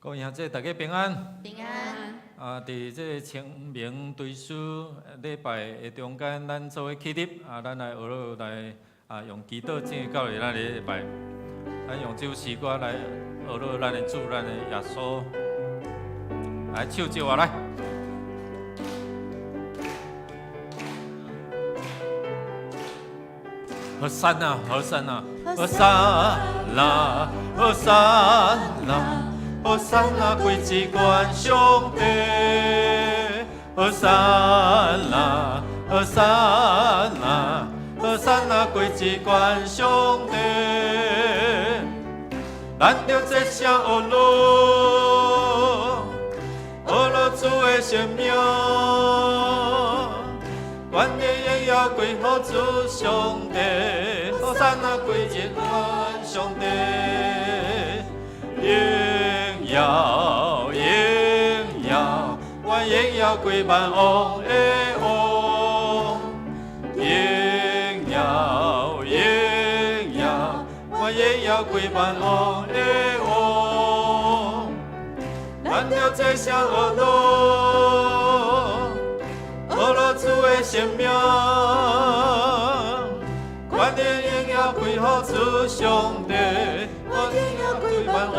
各位兄弟，大家平安。平安。啊，佇這个清明追思禮拜的中間，咱做伙起立，啊，咱來學落來啊，用祈禱進入到咱的禮拜。咱用這首詩歌來學落咱的主，咱的耶穌。來，唱一下來。和散那，和散那，和散那，和散那。和散那歸至懸上帝，和散那，和散那，和散那歸至懸上帝。咱著齊聲學落，學落主的聖名，願的榮耀歸予主上帝，和散那歸至懸上帝。榮耀，榮耀，願榮耀歸萬王的王。榮耀，榮耀，願榮耀歸萬王的王。咱著齊聲學落，學落主的聖名，願的榮耀歸予主上帝，願榮耀歸萬王。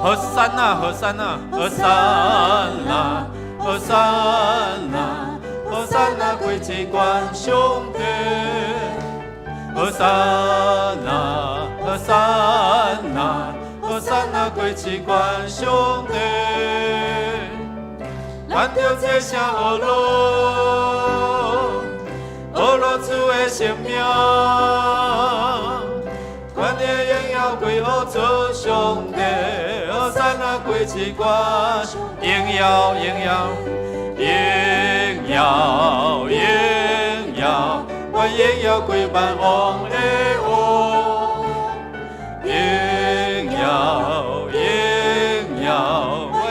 和散那，和散那，和散那，和散那，和散那歸至懸上帝。和散那，和散那，和散那歸至懸上帝。咱著齊聲學落，學落主的聖名，願的榮耀歸予主上帝，和散那歸至懸，榮耀，榮耀，榮耀，榮耀，願榮耀歸萬王的王。榮耀，榮耀，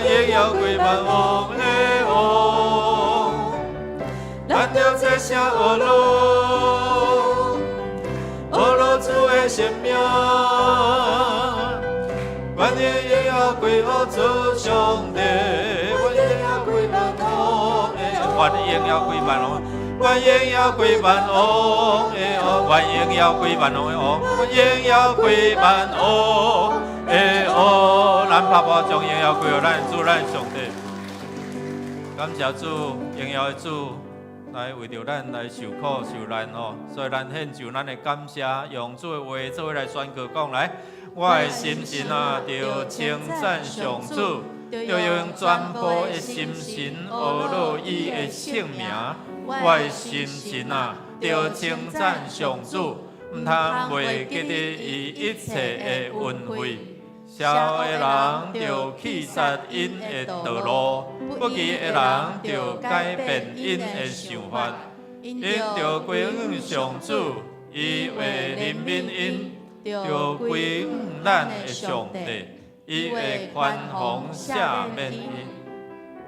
願榮耀歸萬王的王。咱著齊聲學落，學落主的聖名，願的榮耀歸予主上帝，願榮耀歸萬王的王，願榮耀歸萬王，願榮耀歸萬王的王，願榮耀歸萬王的王，願榮耀歸萬王的王。咱拍鼓將榮耀歸予咱主，咱上帝。感謝主，榮耀的主來為著咱來受苦受難吼，所以咱獻上咱的感謝，用主的話做伙來宣告講來，我的心神啊，著稱讚上主，著用全部的心神學落伊的聖名。我的心神啊，著稱讚上主，毋通袂記得伊一切的恩惠。邪惡的人著棄殺𪜶的道路，不義的人著改變𪜶的想法。𪜶著歸向上主，伊會憐憫𪜶；著歸向咱的上帝，伊會寬宏赦免𪜶。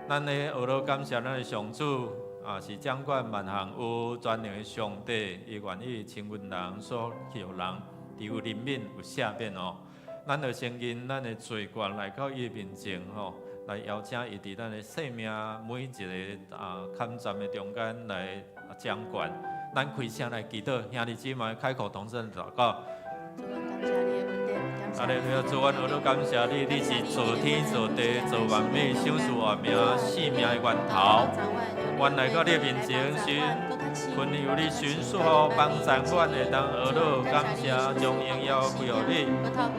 咱咧學落感謝咱的上主，啊，是掌管萬項有全能的上帝，伊願意親阮人所求人，有憐憫有赦免哦。咱就承認咱的罪過來到伊的面前吼，來邀請伊佇咱的生命每一个啊坎站的中間來掌管。咱開聲來祈禱，兄弟姊妹開口同聲禱告。主，阮感謝你的恩典，阿利路亞，主，阮學落感謝你，你是造天造地造萬物、賞賜活命、生命的源頭。阮來到你的面前，是懇求你迅速幫助阮會當學落感謝，將榮耀歸予你。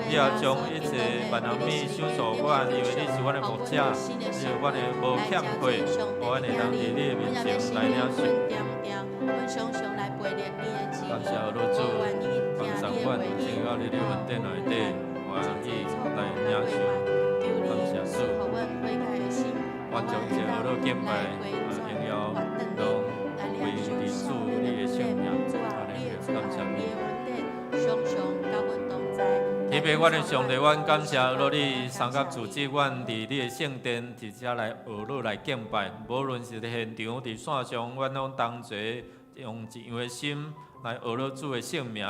你也將一切萬項物賞賜阮，因為你是阮的牧者，你是阮的無欠缺，予阮會當佇你的面前來領受。感謝學落主幫助阮，進入到你的恩典內底，歡喜來領受。感謝主，阮將一切學落敬拜、榮耀，攏歸佇主你的聖名。阿利路亞，感謝你。天父，阮的上帝，阮感謝學落你三甲組織阮佇你的聖殿，佇遮來學落來敬拜。無論是佇現場、佇線上，阮攏同齊用一樣的心來學落主的聖名。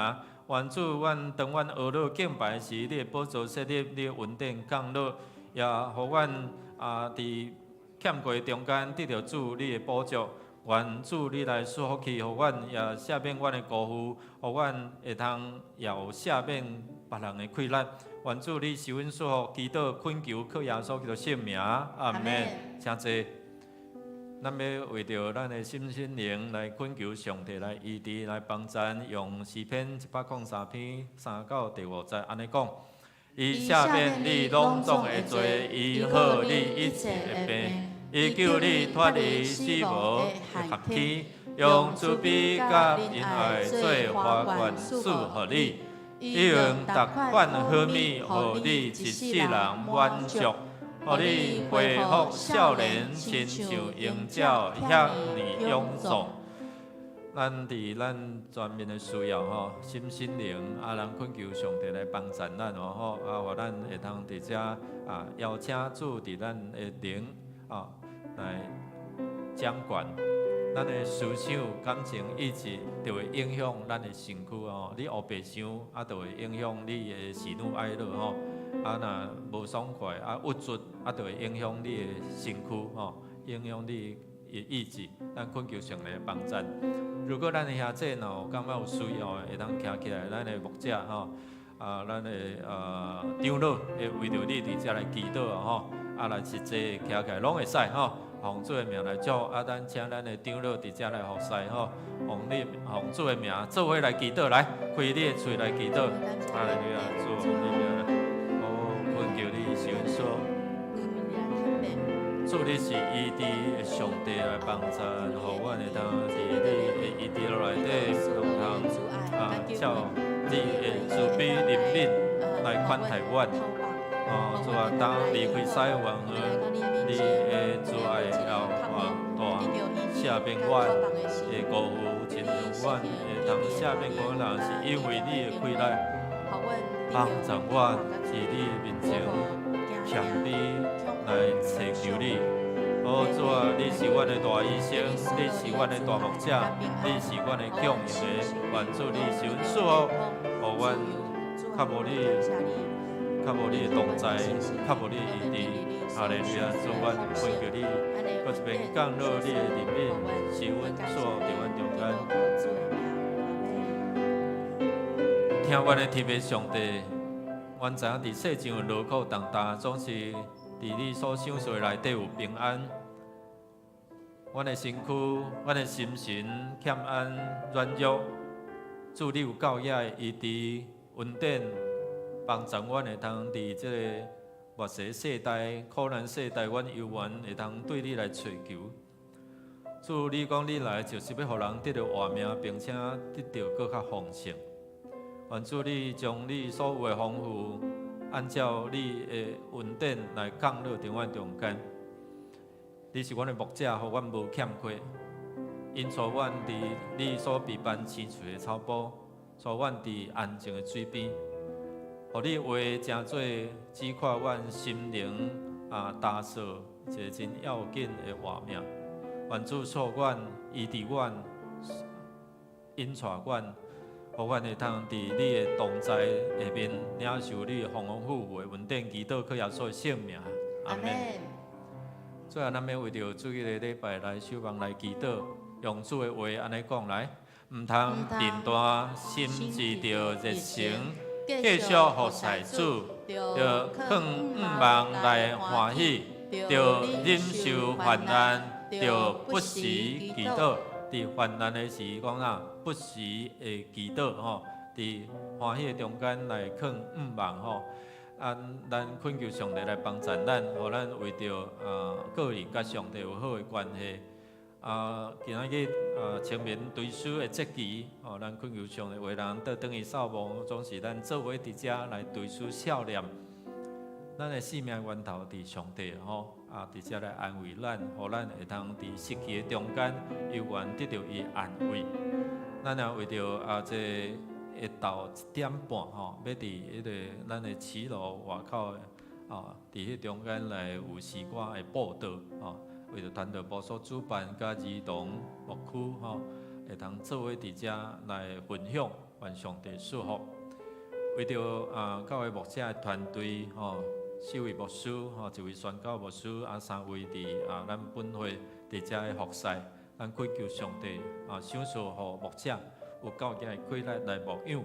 願主，阮當阮學落敬拜時，你的寶座設立，你的恩典降落，也予阮佇欠過中間得著主你的補足。願主你來賜福氣，予阮也赦免阮的辜負，予阮會通也有赦免別人的氣力。願主你賜阮祝福，祈禱懇求靠耶穌基督聖名，阿門。請坐。咱欲為著咱的身心靈來懇求上帝來醫治、來幫贊，用詩篇103篇3到第5節按呢講：伊赦免你攏總的罪，醫好你一切的病，伊救你脫離死亡的陷坑，用慈悲佮仁愛做花冠賜予你，伊用逐款好物予你一世人滿足，予你恢復少年，親像鷹鳥遐爾勇壯。咱佇咱全面的需要吼，身心靈啊，咱懇求上帝來幫贊咱哦吼，啊，予咱會通佇遮邀請主佇咱的靈啊來掌權。咱的思想、感情、意志，就會影響咱的身軀哦。你烏白想，啊，就會影響你的喜怒哀樂吼。啊，若無爽快，啊，鬱卒，啊，就會影響你的身軀吼，影響你的意志。咱懇求上帝幫贊。如果咱的兄弟若有感覺有需要的，會當徛起來，咱的牧者吼，啊，咱的長老會為著你佇遮來祈禱吼，啊，來實際徛起來攏會使吼，奉主的名來祝福，啊，咱請咱的長老佇遮來服侍吼，奉你奉主的名做伙來祈禱，來開你的喙來祈禱，哈利路亞，主奉你名，哦，懇求你賜恩說。主你是醫治的上帝來幫贊，予阮會當佇你的醫治內底，通照你的慈悲憐憫來款待阮。哦，主啊，當離開西元河，你的慈愛也有偌大，赦免阮的辜負，親像阮會通赦免阮人，是因為你的氣力幫助阮佇你的面前謙卑來尋求你。哦，主啊，你是阮的大醫生，你是阮的大牧者，你是阮的供應的，願主你賜阮祝福，予阮較無你的同在，較無你的醫治。哈利路亞，主，阮懇求你，閣一遍降落你的憐憫，賜阮祝福佇阮中間。聽阮的天父上帝，阮知影佇世上的勞苦重擔，總是佇你所賞賜內底有平安。阮的身軀、阮的心神欠安軟弱，主你有夠額的醫治恩典，幫助阮會通佇這個末世世代、苦難世代，阮猶原會通對你來揣求。主，你講你來就是欲予人得著活命，並且得著閣較豐盛。願主你將你所有的豐富，按照你的恩典來降落佇阮中間。你是阮的牧者，予阮無欠缺，引帶阮佇你所備辦青翠的草埔，帶阮佇安靜的水邊，予你話成做指看阮心靈焦燥一个真要緊的活命。願主賜阮醫治阮，引帶阮，予阮會通佇你的同在下面領受你豐豐富富的恩典，祈禱靠耶穌的聖名，阿門。最後，咱欲為著主日的禮拜來守望來祈禱，用主的話按呢講來，毋通貧惰，心志著熱誠，繼續服侍主，著囥向望來歡喜，著忍受患難，著不時祈禱。佇患難的時講啥？不時會祈禱吼，佇歡喜的中間來囥向望吼。啊，咱懇求上帝來幫助咱，予咱為著個人佮上帝有好的關係。啊，今仔日清明追思的節期，吼，咱懇求上帝為人倒轉去掃墓，總是咱做伙佇遮來追思孝念。咱的生命源頭佇上帝吼，啊，佇遮來安慰咱，予咱會通佇失去的中間，猶原得著伊安慰。咱也為著這下晝1點半吼，欲佇彼個咱的騎樓外口佇彼中間來有詩歌的布道吼，為著傳道部所主辦，佮兒童牧區吼，會通做伙佇遮來分享，願上帝賜福。為著教會牧者的團隊吼，四位牧師吼，一位宣教牧師，三位佇咱本會佇遮的服侍，咱祈求上帝賞賜予牧者有夠額的氣力來牧養，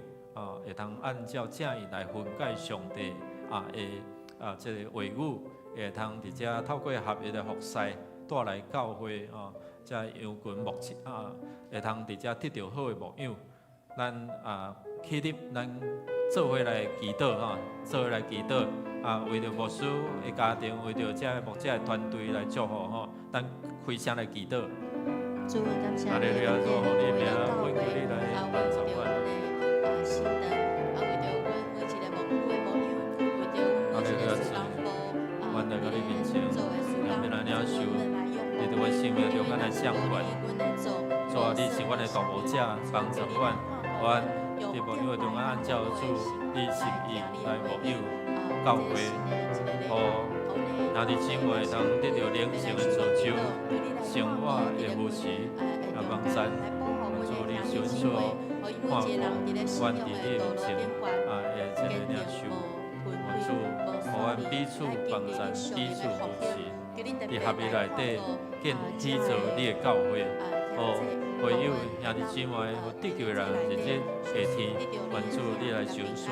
會通按照正意來分解上帝的這个話語，會通佇遮透過合一的服侍帶來教會遮羊群牧者會通佇遮得著好的牧養。咱起立，咱做伙來祈禱吼，做伙來祈禱為著牧師的家庭，為著遮牧者的團隊來祝福吼，咱開聲來祈禱。主，感謝哈利路亞，主，予你名，為著你來幫助阮。為著新的，為著阮每一個牧區的牧養，為著阮每一個事工部，阮來到你面前，讓欲來領受，你佇阮生命中間來掌權。主啊，你是阮的大牧者，幫助阮，阮佇牧養的中間按照主你心意來牧養教會，予兄弟姊妹會通得著靈性的造就，生活的扶持，也幫贊。主你賞賜看顧阮佇你面前的這个領受，主予阮彼此幫贊，彼此扶持，佇合一內底建起造你的教會，予會友兄弟姊妹有得救的人日日下天，願主你來賞賜。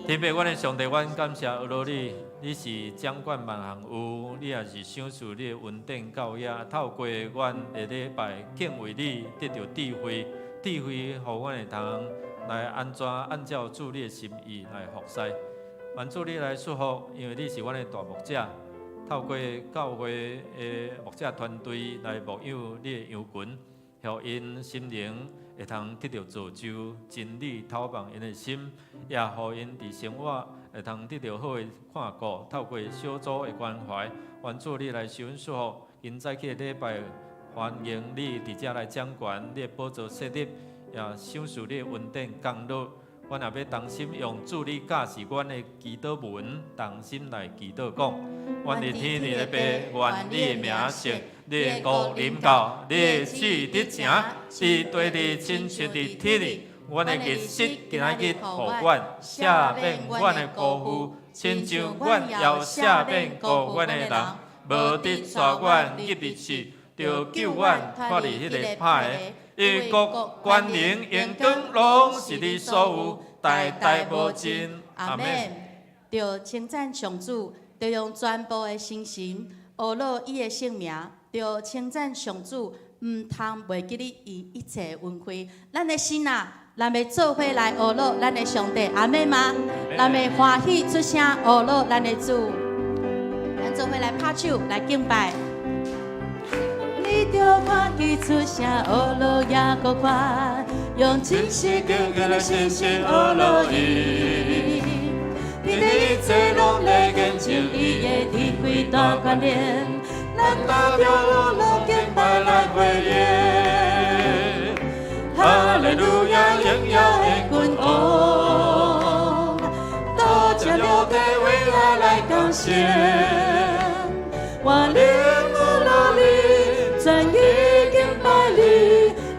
天父，阮的上帝，阮感謝阿羅你，你是掌管萬項有，你也是賞賜你的恩典教育，透過阮下禮拜敬畏你，得著智慧，智慧予阮會通來按怎按照主你的心意來服侍。願主你來祝福，因為你是阮的大牧者，透過教會的牧者團隊來牧養你的羊群，予𪜶心靈會通得著造就，真理透望𪜶的心，也予𪜶佇生活會通得著好的看顧。透過小組的關懷，願主你來賞賜。今早起的禮拜，歡迎你佇遮來掌權，你的寶座設立，也賞賜你的恩典降落。阮也欲同心用主你教示阮的祈禱文，同心來祈禱講：阮佇天頂的父，願你的名聖，你的國臨到，你的旨意得成，佇地裡親像佇天裡。阮的日食今仔日予阮，赦免阮的辜負，親像阮也有赦免辜負阮的人。無得帶阮入去試，著救阮脫離彼個歹的。因為國權能榮光攏是你所有，代代無盡。阿門。著稱讚上主，著用全部的心神，呵咾伊的聖名，著稱讚上主，毋通袂記得伊一切恩惠。咱的心啊，咱欲做伙來呵咾咱的上帝，阿們嗎？咱欲歡喜出聲呵咾咱的主，咱做伙來拍手來敬拜。你著歡喜出聲呵咾耶和華，用真實敬虔的信心呵咾伊。天地一切攏咧見證伊的智慧大權能，咱帶著呵咾敬拜來回應。哈利路亞，榮耀的君王，多謝了地為愛來感謝。我靈呵咾你，全意敬拜你，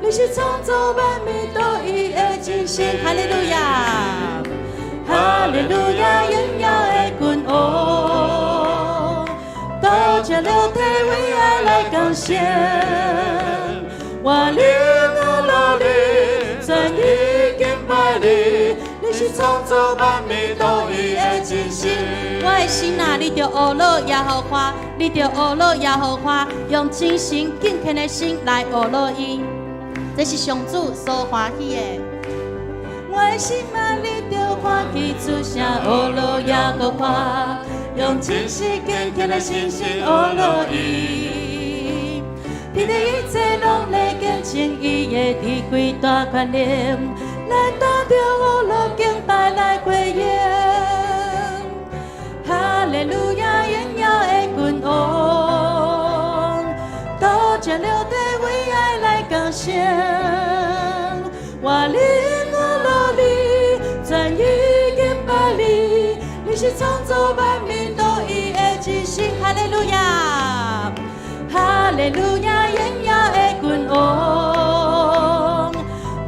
你是創造萬物獨一的真神。哈利路亞，哈利路亞，榮耀的君王，多謝了地為愛來感謝。我靈呵咾你，全意敬拜你，你是創造萬物獨一的真神。我的心啊，你著呵咾耶和華，你著呵咾耶和華，用真誠敬虔的心來呵咾伊，這是上主所歡喜的。我的心啊，你著歡喜出聲呵咾耶和華，用真實敬虔的信心呵咾伊。天地一切攏咧見證伊的智慧大權能，咱帶著呵咾敬拜來回應。哈利路亞，榮耀的君王，多謝了地為愛來感謝。我靈呵咾你，全意敬拜你，你是創造萬物獨一的真神。哈利路亞，哈利路亞，榮耀的君王，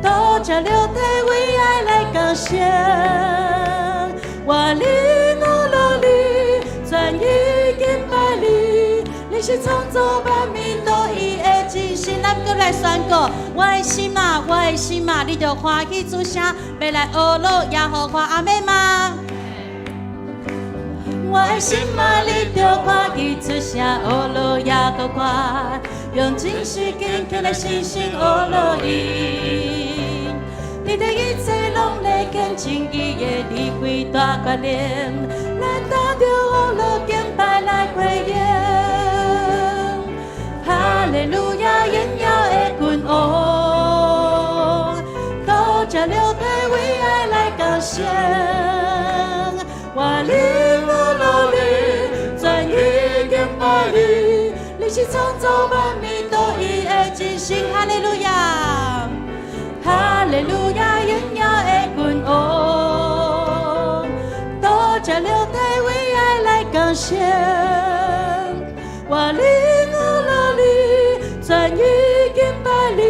多謝了地為愛來感謝。我靈呵咾你是創造萬物獨一的真神。咱閣來宣告，我的心啊，我的心啊，你著歡喜出聲，欲來阿羅耶和華，阿們嗎？我的心啊，你著歡喜出聲，阿羅耶和華，用真實敬虔來信心阿羅伊。你的一切攏咧見證伊的智慧大權能，咱當著阿羅敬拜來回應。哈利路亞，榮耀的君王，多謝了帝為愛來降生。我靈我努力，全意敬拜你，你是創造萬物獨一的真神。哈利路亞，哈利路亞，榮耀的君王，多謝了帝為愛來降生。我靈我努力，全意敬拜你，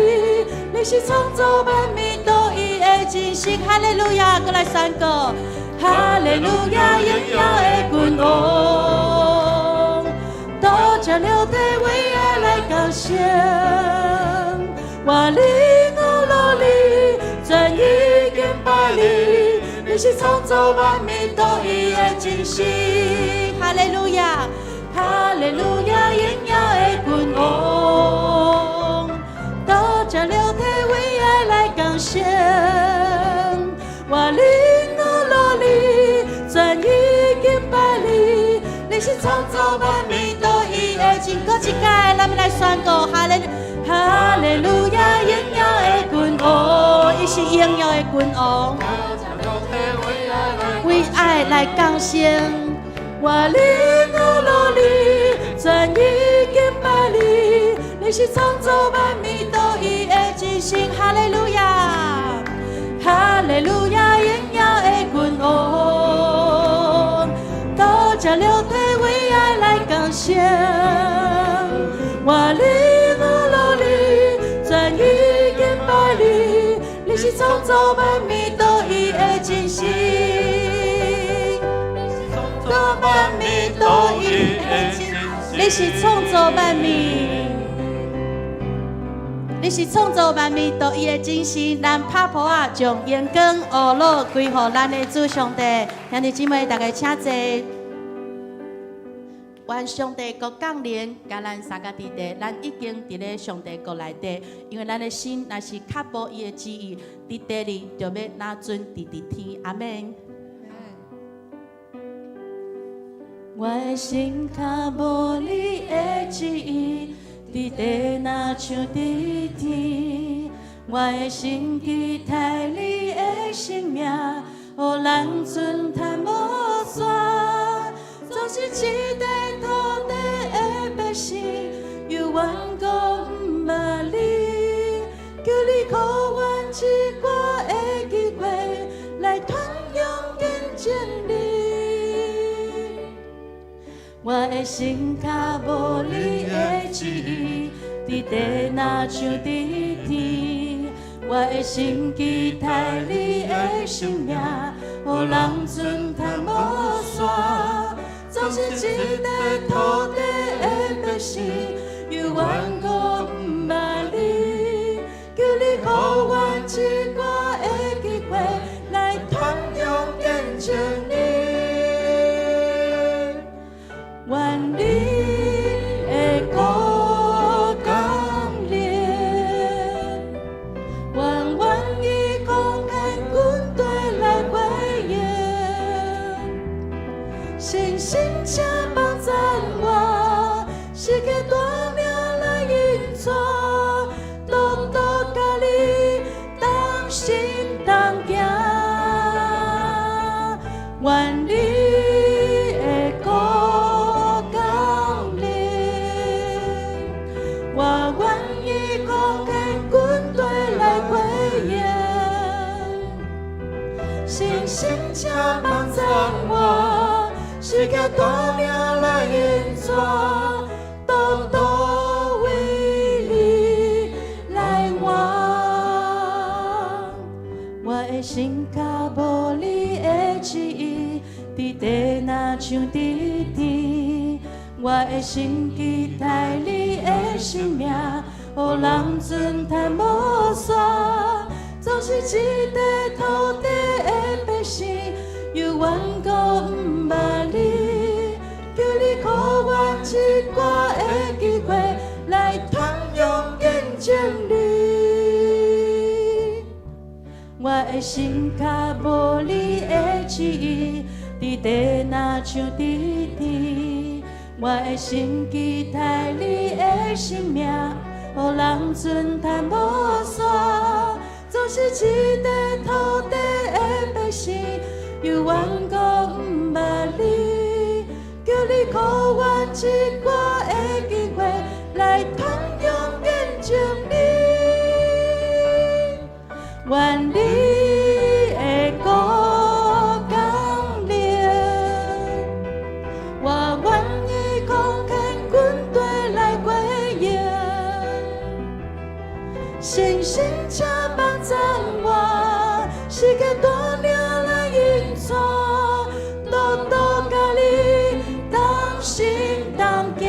你是創造萬物獨一的真神。哈利路亞，閣來宣告。哈利路亞，榮耀的君王，多謝了帝為愛來降生。我靈我努力，全意敬拜你，你是創造萬物獨一的真神。哈利路亞，哈利路亞，榮耀的君王，多謝了帝為愛來降生。我靈我努力，全意敬拜你，你是創造萬物獨一的真。閣一擺，咱們來宣告：哈利，哈利路亞，榮耀的君王，伊是榮耀的君王，為愛來降生。我靈我努力，全意敬拜你，你是創造萬物獨一的真神。哈利路亞，哈利路亞，榮耀的君王，多謝了帝為愛來降生。我靈我努力，全意敬拜你，你是創造萬物獨一的真神。創造萬物獨一的真，你是創造萬物，你是創造萬物獨一的真神。咱拍噗仔，將榮光阿羅歸予咱的主上帝。兄弟姊妹，大家請坐。願上帝國降臨，共咱相佮佇地，咱已經佇咧上帝國內底，因為咱的心若是較無伊的旨意，佇地裡就欲若陣佇天。阿們。我的心較無你的旨意，佇地若像佇天。我的心期待你的聖名，予人寸談無煞。總是這塊土地的百姓，猶原閣毋捌你，求你予阮一掛的機會，來傳揚見證你。我的心較無你的旨意，佇地若像佇天。我的心期待你的聖名，予人寸談無煞。總是這塊土地的百姓，猶原閣毋捌你，求你予阮一掛的機會，來傳揚見證你。願你的國降臨，我願意貢獻軍隊來回應，信心請幫贊我，時刻帶領來引帶，獨獨佮你同心同行，願你的國降臨，我願意貢獻軍隊來回應，信心請幫贊我，時刻帶領來引帶，獨獨為你來活。我的心較無你的旨意，佇地若像佇天。我的的心期待你的聖名，予人尊嘆無煞。總是這塊土地的百姓，猶原閣毋捌你，求你予阮一寡的機會，來通用見證你。我的心較無你的旨意，佇地若像佇天。我的心期待你的聖名，予人尊嘆無煞。總是這塊土地的百姓，猶原閣毋捌你，求你予阮一寡的機會，來通用見證你。願你的國降臨，我願意奉獻軍隊來回應，信心請幫贊我，時間帶領來引帶，獨獨佮你同心同行，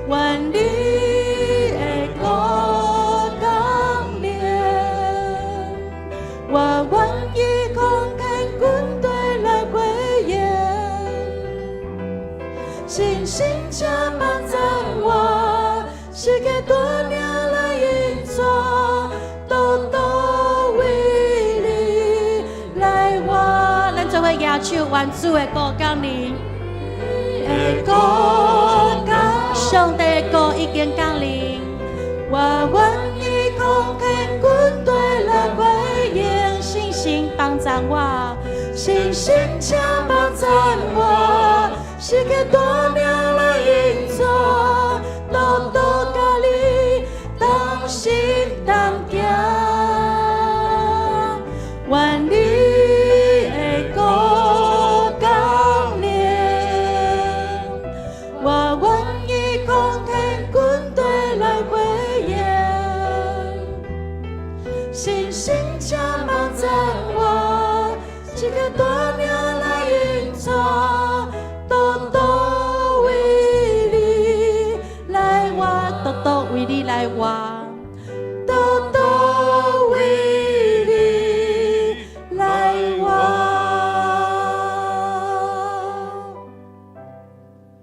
願你的國降臨，我願意奉獻軍隊來回應，信心請幫贊我，時間帶領來引帶，獨獨為你來活。咱做伙舉手，願主的國降臨，的國降，上帝的國已經降臨。我願意奉獻軍隊來回應，信心幫贊我，信心請幫贊我，時間帶領來引帶，獨獨佮你同心同行，願你的國降臨，我願意奉獻軍隊來回應，信心請幫贊我，這個帶領來引帶，獨獨為你來活，獨獨為你來活，獨獨為你來活。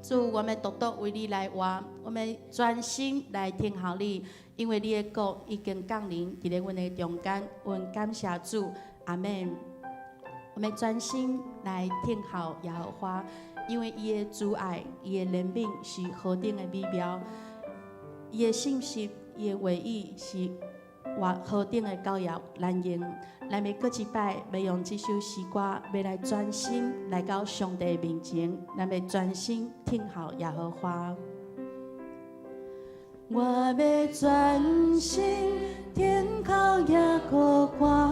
主，我們獨獨為你來活，我們專心來聽候你，因為你的國已經降臨佇咧阮的中間，阮感謝主，阿們。我們專心來聽候耶和華，因為伊的慈愛、伊的憐憫是何等的美妙，伊的信實、伊的話語是活何等的高遙難言。咱欲閣一擺，欲用這首詩歌，欲來專心來到上帝面前，咱欲專心聽候耶和華。我欲專心聽候耶和華，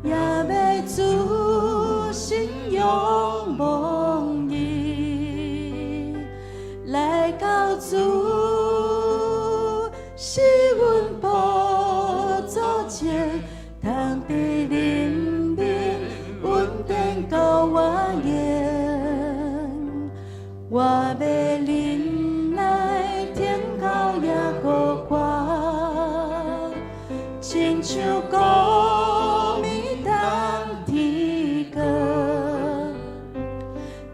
也欲主信仰望伊，來到主是阮寶座前，通佇憐憫恩典夠我用，我欲忍耐聽候耶和華，親像高暝等天光，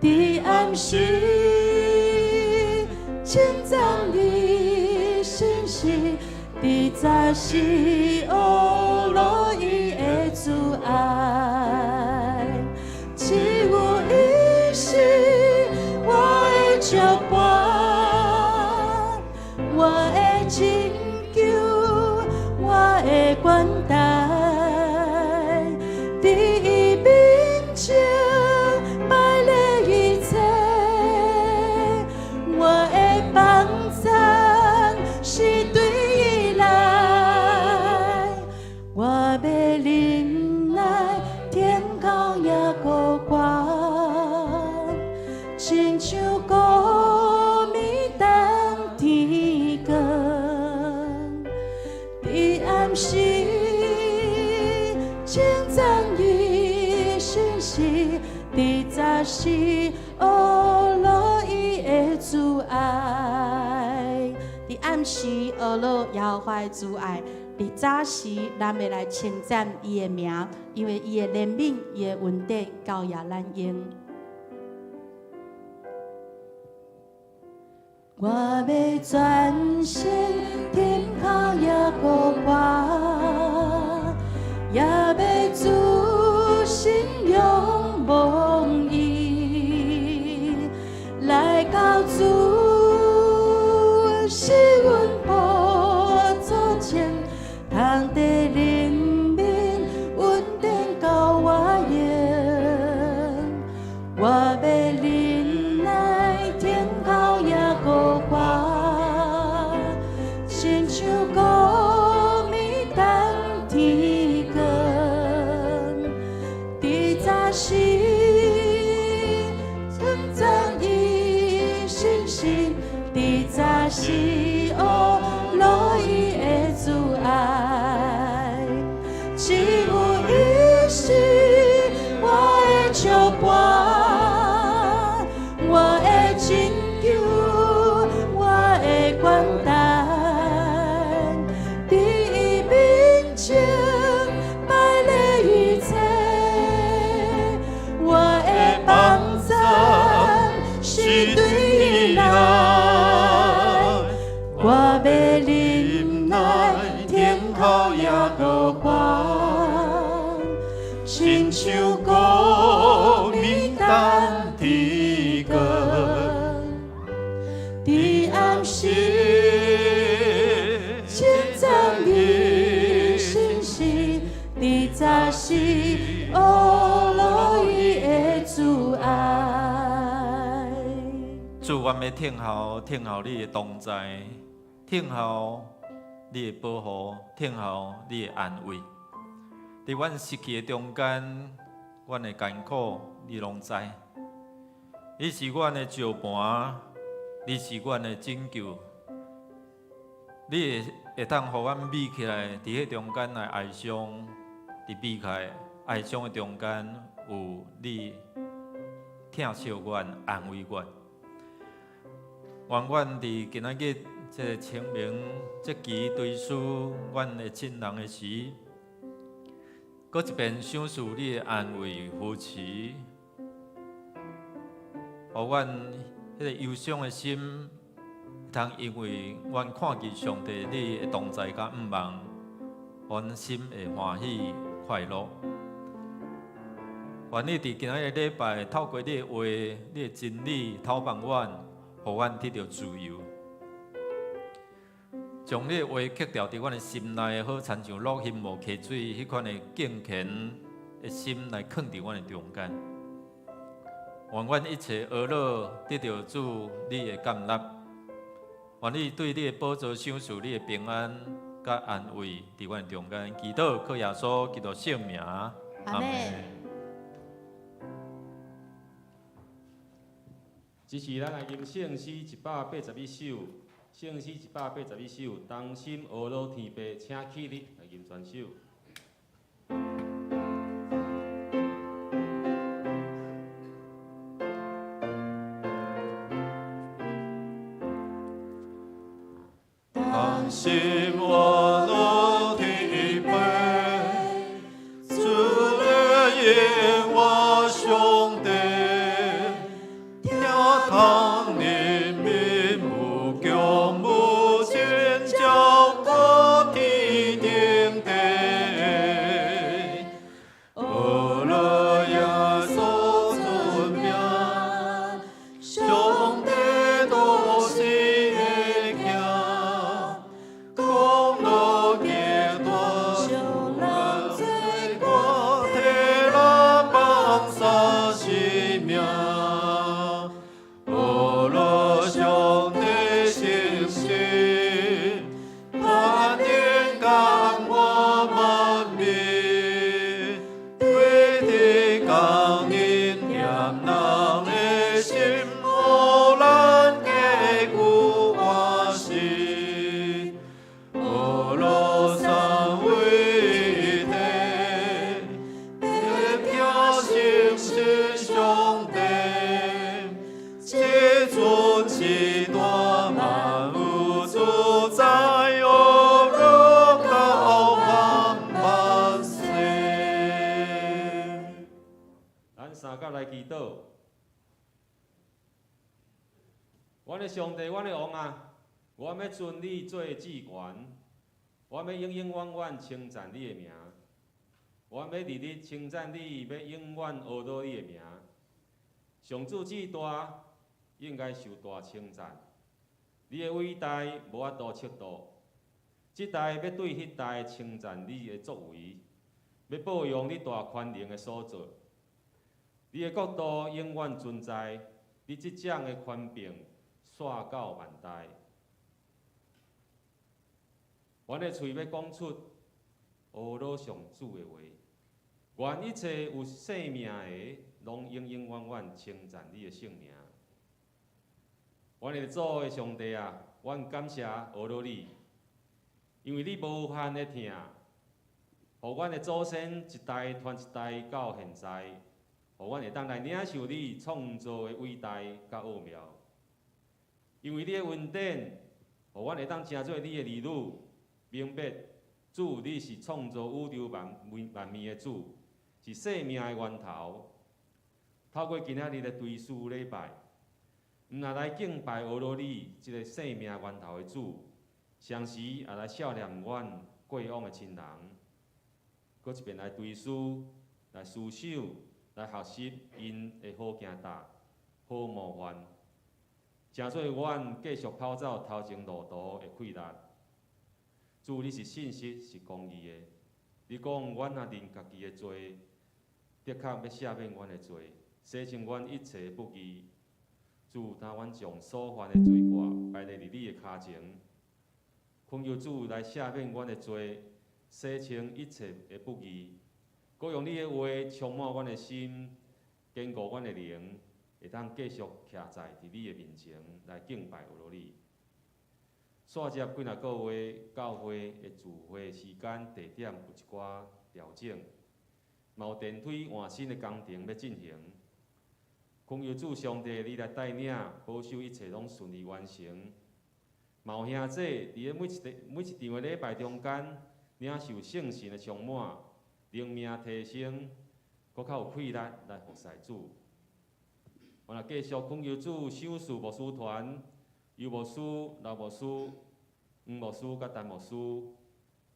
佇暗時稱讚伊信實，佇早時學落伊的慈愛，只有伊是我的石磐，我的拯救，我的懸台，佇伊面前擺列一切，我的幫贊是對伊來，我欲忍耐聽候耶和華，親像高暝等天光，佇暗時稱讚伊信實，佇早時學佇暗時呵咾耶和華的慈愛，佇早時咱欲來稱讚伊的名，因為伊的憐憫、伊的恩典夠予咱用。我欲專心停靠耶和華，也欲自信仰望伊，來到主是阮寶座前，通得憐憫恩典夠我用，我欲忍耐等候耶和華，親像高暝等天光，佇早時稱讚伊信實，佇早時呵咾伊的慈愛，只有伊是我的石磐，我的拯救，我的懸台，佇伊面前擺列一切，我的幫贊是對伊來，我欲忍耐等候耶和華，親像高暝等天光，佇暗時稱讚伊信實，佇早時呵咾伊的慈愛。主，阮欲等候，等候你的同在，等候你的保護，等候你的安慰。佇阮失去的中間，阮的艱苦，你攏知。你是阮的石磐，你是阮的拯救。你會當予阮美起來，佇彼中間來哀傷，佇美起來哀傷的中間，有你疼惜阮、安慰阮。願阮佇今仔日這个清明節期追思阮的親人的時，閣一遍想思你的安慰扶持，予阮彼个憂傷的心，通因為阮看見上帝你的同在佮向望，阮心會歡喜快樂。願你佇今仔日禮拜，透過你的話、你的真理，透放阮，予阮得著自由。將你的話刻牢佇阮的心內，好親像落興無溪水彼款的敬虔的心來囥佇阮的中間。願阮一切呵咾得著主你的接納。願你對你的寶座賞賜你的平安佮安慰佇阮的中間。祈禱靠耶穌基督聖名，阿們。這時咱來吟聖詩181首，聖詩181首，同心呵咾天父，請起立來吟全首。同心呵咾天父，主的耶和華上帝，聽通憐憫無窮無盡，照顧天頂地，呵咾耶穌尊名，上帝都是的行，功勞極大，小人做我替咱放捨生命，呵咾上帝誠實，全能感我萬民，對天感恩念人的心，予咱堅固活實。呵咾三位一體，得聽誠實上帝，這尊至大萬有主，阮的上帝，阮的王啊，阮欲尊你做至懸，阮欲永永遠遠稱讚你的名。阮欲日日稱讚你，欲永遠阿羅你的名。上主至大，應該受大稱讚。你的偉大無法度測度。這代欲對彼代稱讚你的作為，欲報揚你大權能的所作。你的國度永遠存在，你執掌的權柄紲到萬代。阮的喙欲講出阿羅上主的話，願一切有生命的，攏永永遠遠稱讚你的聖名。阮的祖的上帝啊，阮感謝阿羅你，因為你無限的疼，予阮的祖先一代傳一代到現在，予阮會當來領受你創造的偉大佮奧妙。因為你的恩典，予阮會當成做你的兒女，明白主你是創造宇宙萬物萬物的主，是生命的源頭。透過今仔日的追思禮拜，毋但來敬拜阿羅你這个生命源頭的主，同時也來數念阮過往的親人，閣一遍來追思、來思想、來學習𪜶的好行搭、好模範，成做阮繼續跑走頭前路途的氣力。主，你是信實，是公義的。你講，阮若認家己的罪，的確欲赦免阮的罪，洗清阮一切的不義。主，當阮將所犯的罪過擺佇你的跤前，懇求主來赦免阮的罪，洗清一切的不義，閣用你的話充滿阮的心，堅固阮的靈，會當繼續徛在佇你的面前來敬拜阿羅你。煞接幾若個月，教會的聚會時間地點有一寡調整，嘛有電梯換新的工程欲進行。懇求主上帝，你來帶領，保守一切攏順利完成。嘛有兄弟佇咧每一場的禮拜中間，領受聖神的充滿，靈命提升，閣較有氣力來服侍主。阮也繼續懇求主賞賜牧師團，尤牧師、劉牧師、黃牧師佮陳牧師，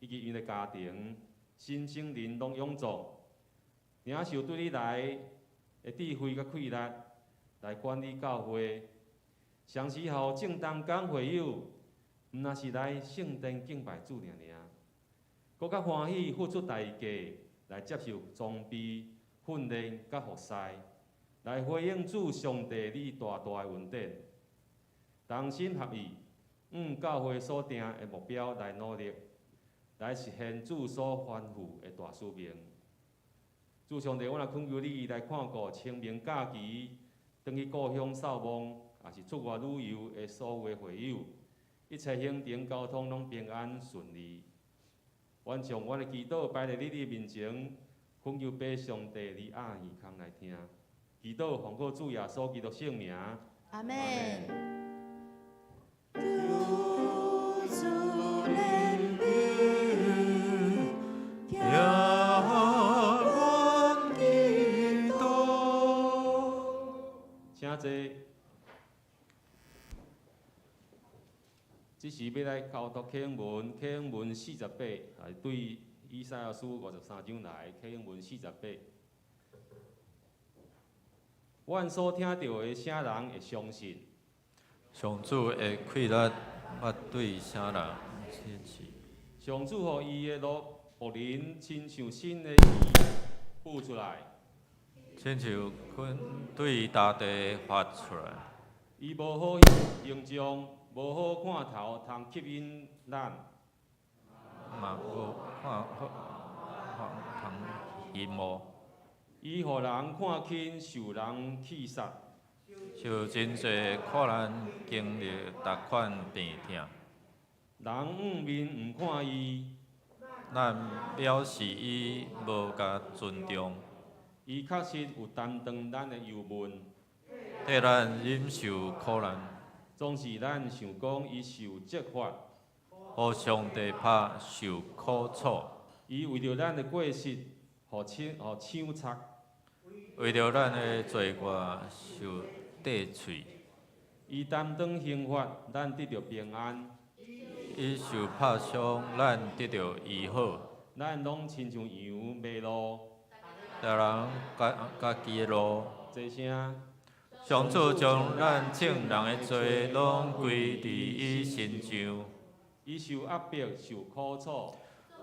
以及𪜶的家庭，身心靈攏勇壯，領受對你來的智慧佮氣力，來管理教會。同時，予正當講會友，毋但是來聖殿敬拜主爾爾，閣較歡喜付出代價來接受裝備、訓練佮服侍，來回應主上帝你大大的恩典。同心合意，按教會所定的目標來努力，來實現主所吩咐的大使命。主上帝，阮也懇求你來看顧清明假期，轉去故鄉掃墓，抑是出外旅遊的所有的會友，一切行程交通攏平安順利。阮將阮的祈禱擺佇你的面前，懇求父上帝你掩耳空來聽。祈禱奉靠主耶穌基督聖名。阿們。求主憐憫，聽阮祈禱。請坐。這時欲來口讀啟應文，啟應文48，來對以賽亞書53章來，啟應文四十八。阮所聽著的，啥人會相信？上主的氣力欲對啥人顯示？上主予伊的奴僕人親像新的魚浮出來，親像鯁對大地發出來。伊無好形象，無好看頭，通吸引咱。嘛無看好通羨慕。伊予人看輕，受人棄殺。受真濟苦難，經歷逐款病痛。人向面毋看伊，咱藐視伊，無共尊重。伊確實有擔當咱的憂悶，替咱忍受苦難。總是咱想講伊受責罰，予上帝拍受苦楚。伊為著咱的過失，予槍插。為著咱的罪過受釘喙。伊擔當刑罰，咱得著平安。伊受拍傷，咱得著醫好。咱攏親像羊迷路，逐人家家己的路。這聲。上主將咱眾人的罪攏歸佇伊身上。伊受壓迫，受苦楚。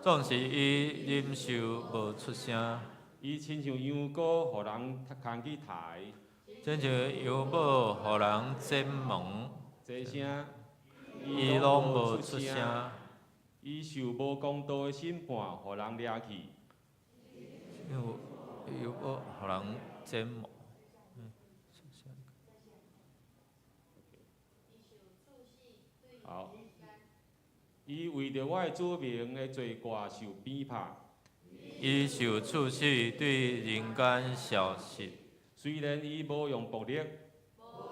總是伊忍受無出聲。伊親像羊羔，予人牽去刣。親像羊母予人剪毛。這聲。伊攏無出聲。伊受無公道的審判，予人掠去。羊母予人剪毛。好。伊為著我的子民的罪過受鞭拍。伊受處死，對人間消失。雖然伊無用暴力，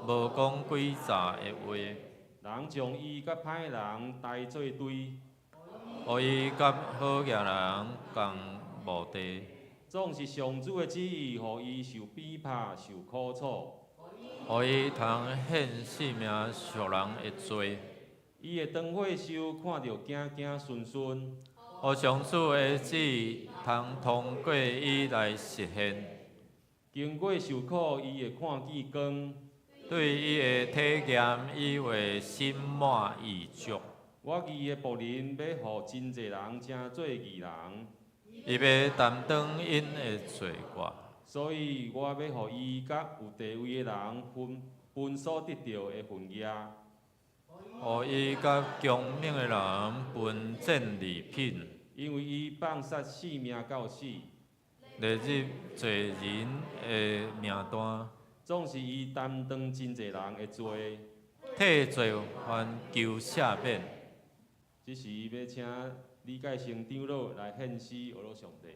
無講詭詐的話。人將伊佮歹人刣做堆，予伊佮好額人仝墓地。總是上主的旨意，予伊受鞭拍、受苦楚。予伊通獻性命贖人的罪。伊的長歲壽看著子子孫孫。予上主的旨意通通過伊來實現。經過受苦，伊會看見光。對伊的體驗，伊會心滿意足。我義的僕人欲予真濟人成做義人。伊欲擔當𪜶的罪過。所以我欲予伊佮有地位的人分分所得著的份業。予伊佮強猛的人分戰利品。因為伊放殺性命到死。列入罪人的名單。總是伊擔當真濟人的罪，替罪犯求赦免。這時欲請李介成長老來獻詩，阿羅上帝。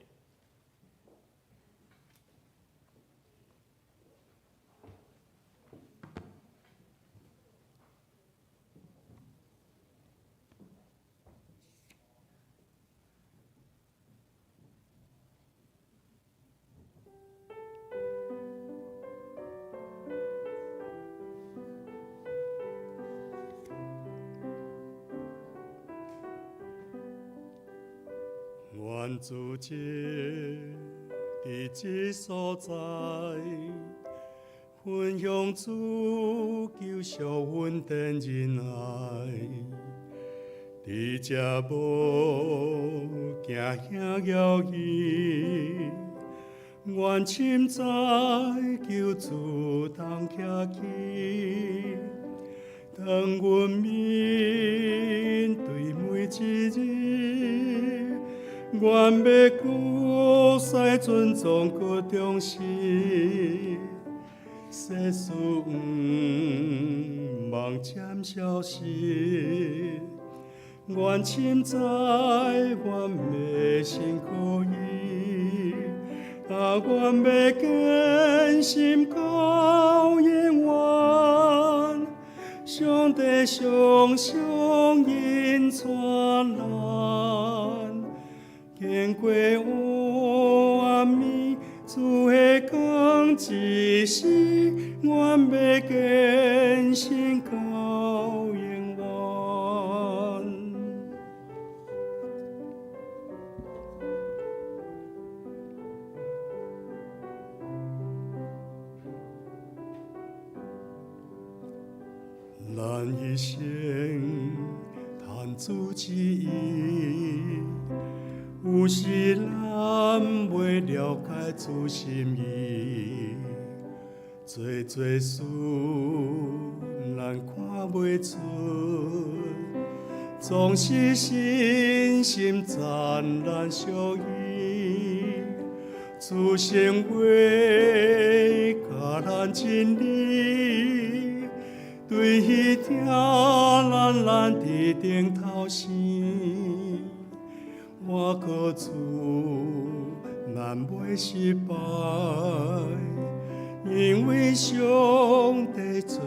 願主節佇這所在，分享主救贖恩典仁愛，佇這無驚嚇搖曳，願深知救主同徛起，當阮面對每一日。願欲閣再尊重閣重視，世事毋茫漸消失。願深知阮欲信靠伊，啊，願欲堅心到永遠，上帝常常引帶咱。經過黑暗暝，主的光一時，阮欲堅信到永遠。咱一生探主旨意，有時咱袂了解主心意，濟濟事咱看袂出，總是信心讚咱屬伊，主聖話教咱真理，對彼聽咱咱佇頂頭生。我靠主，咱袂失敗，因為上帝做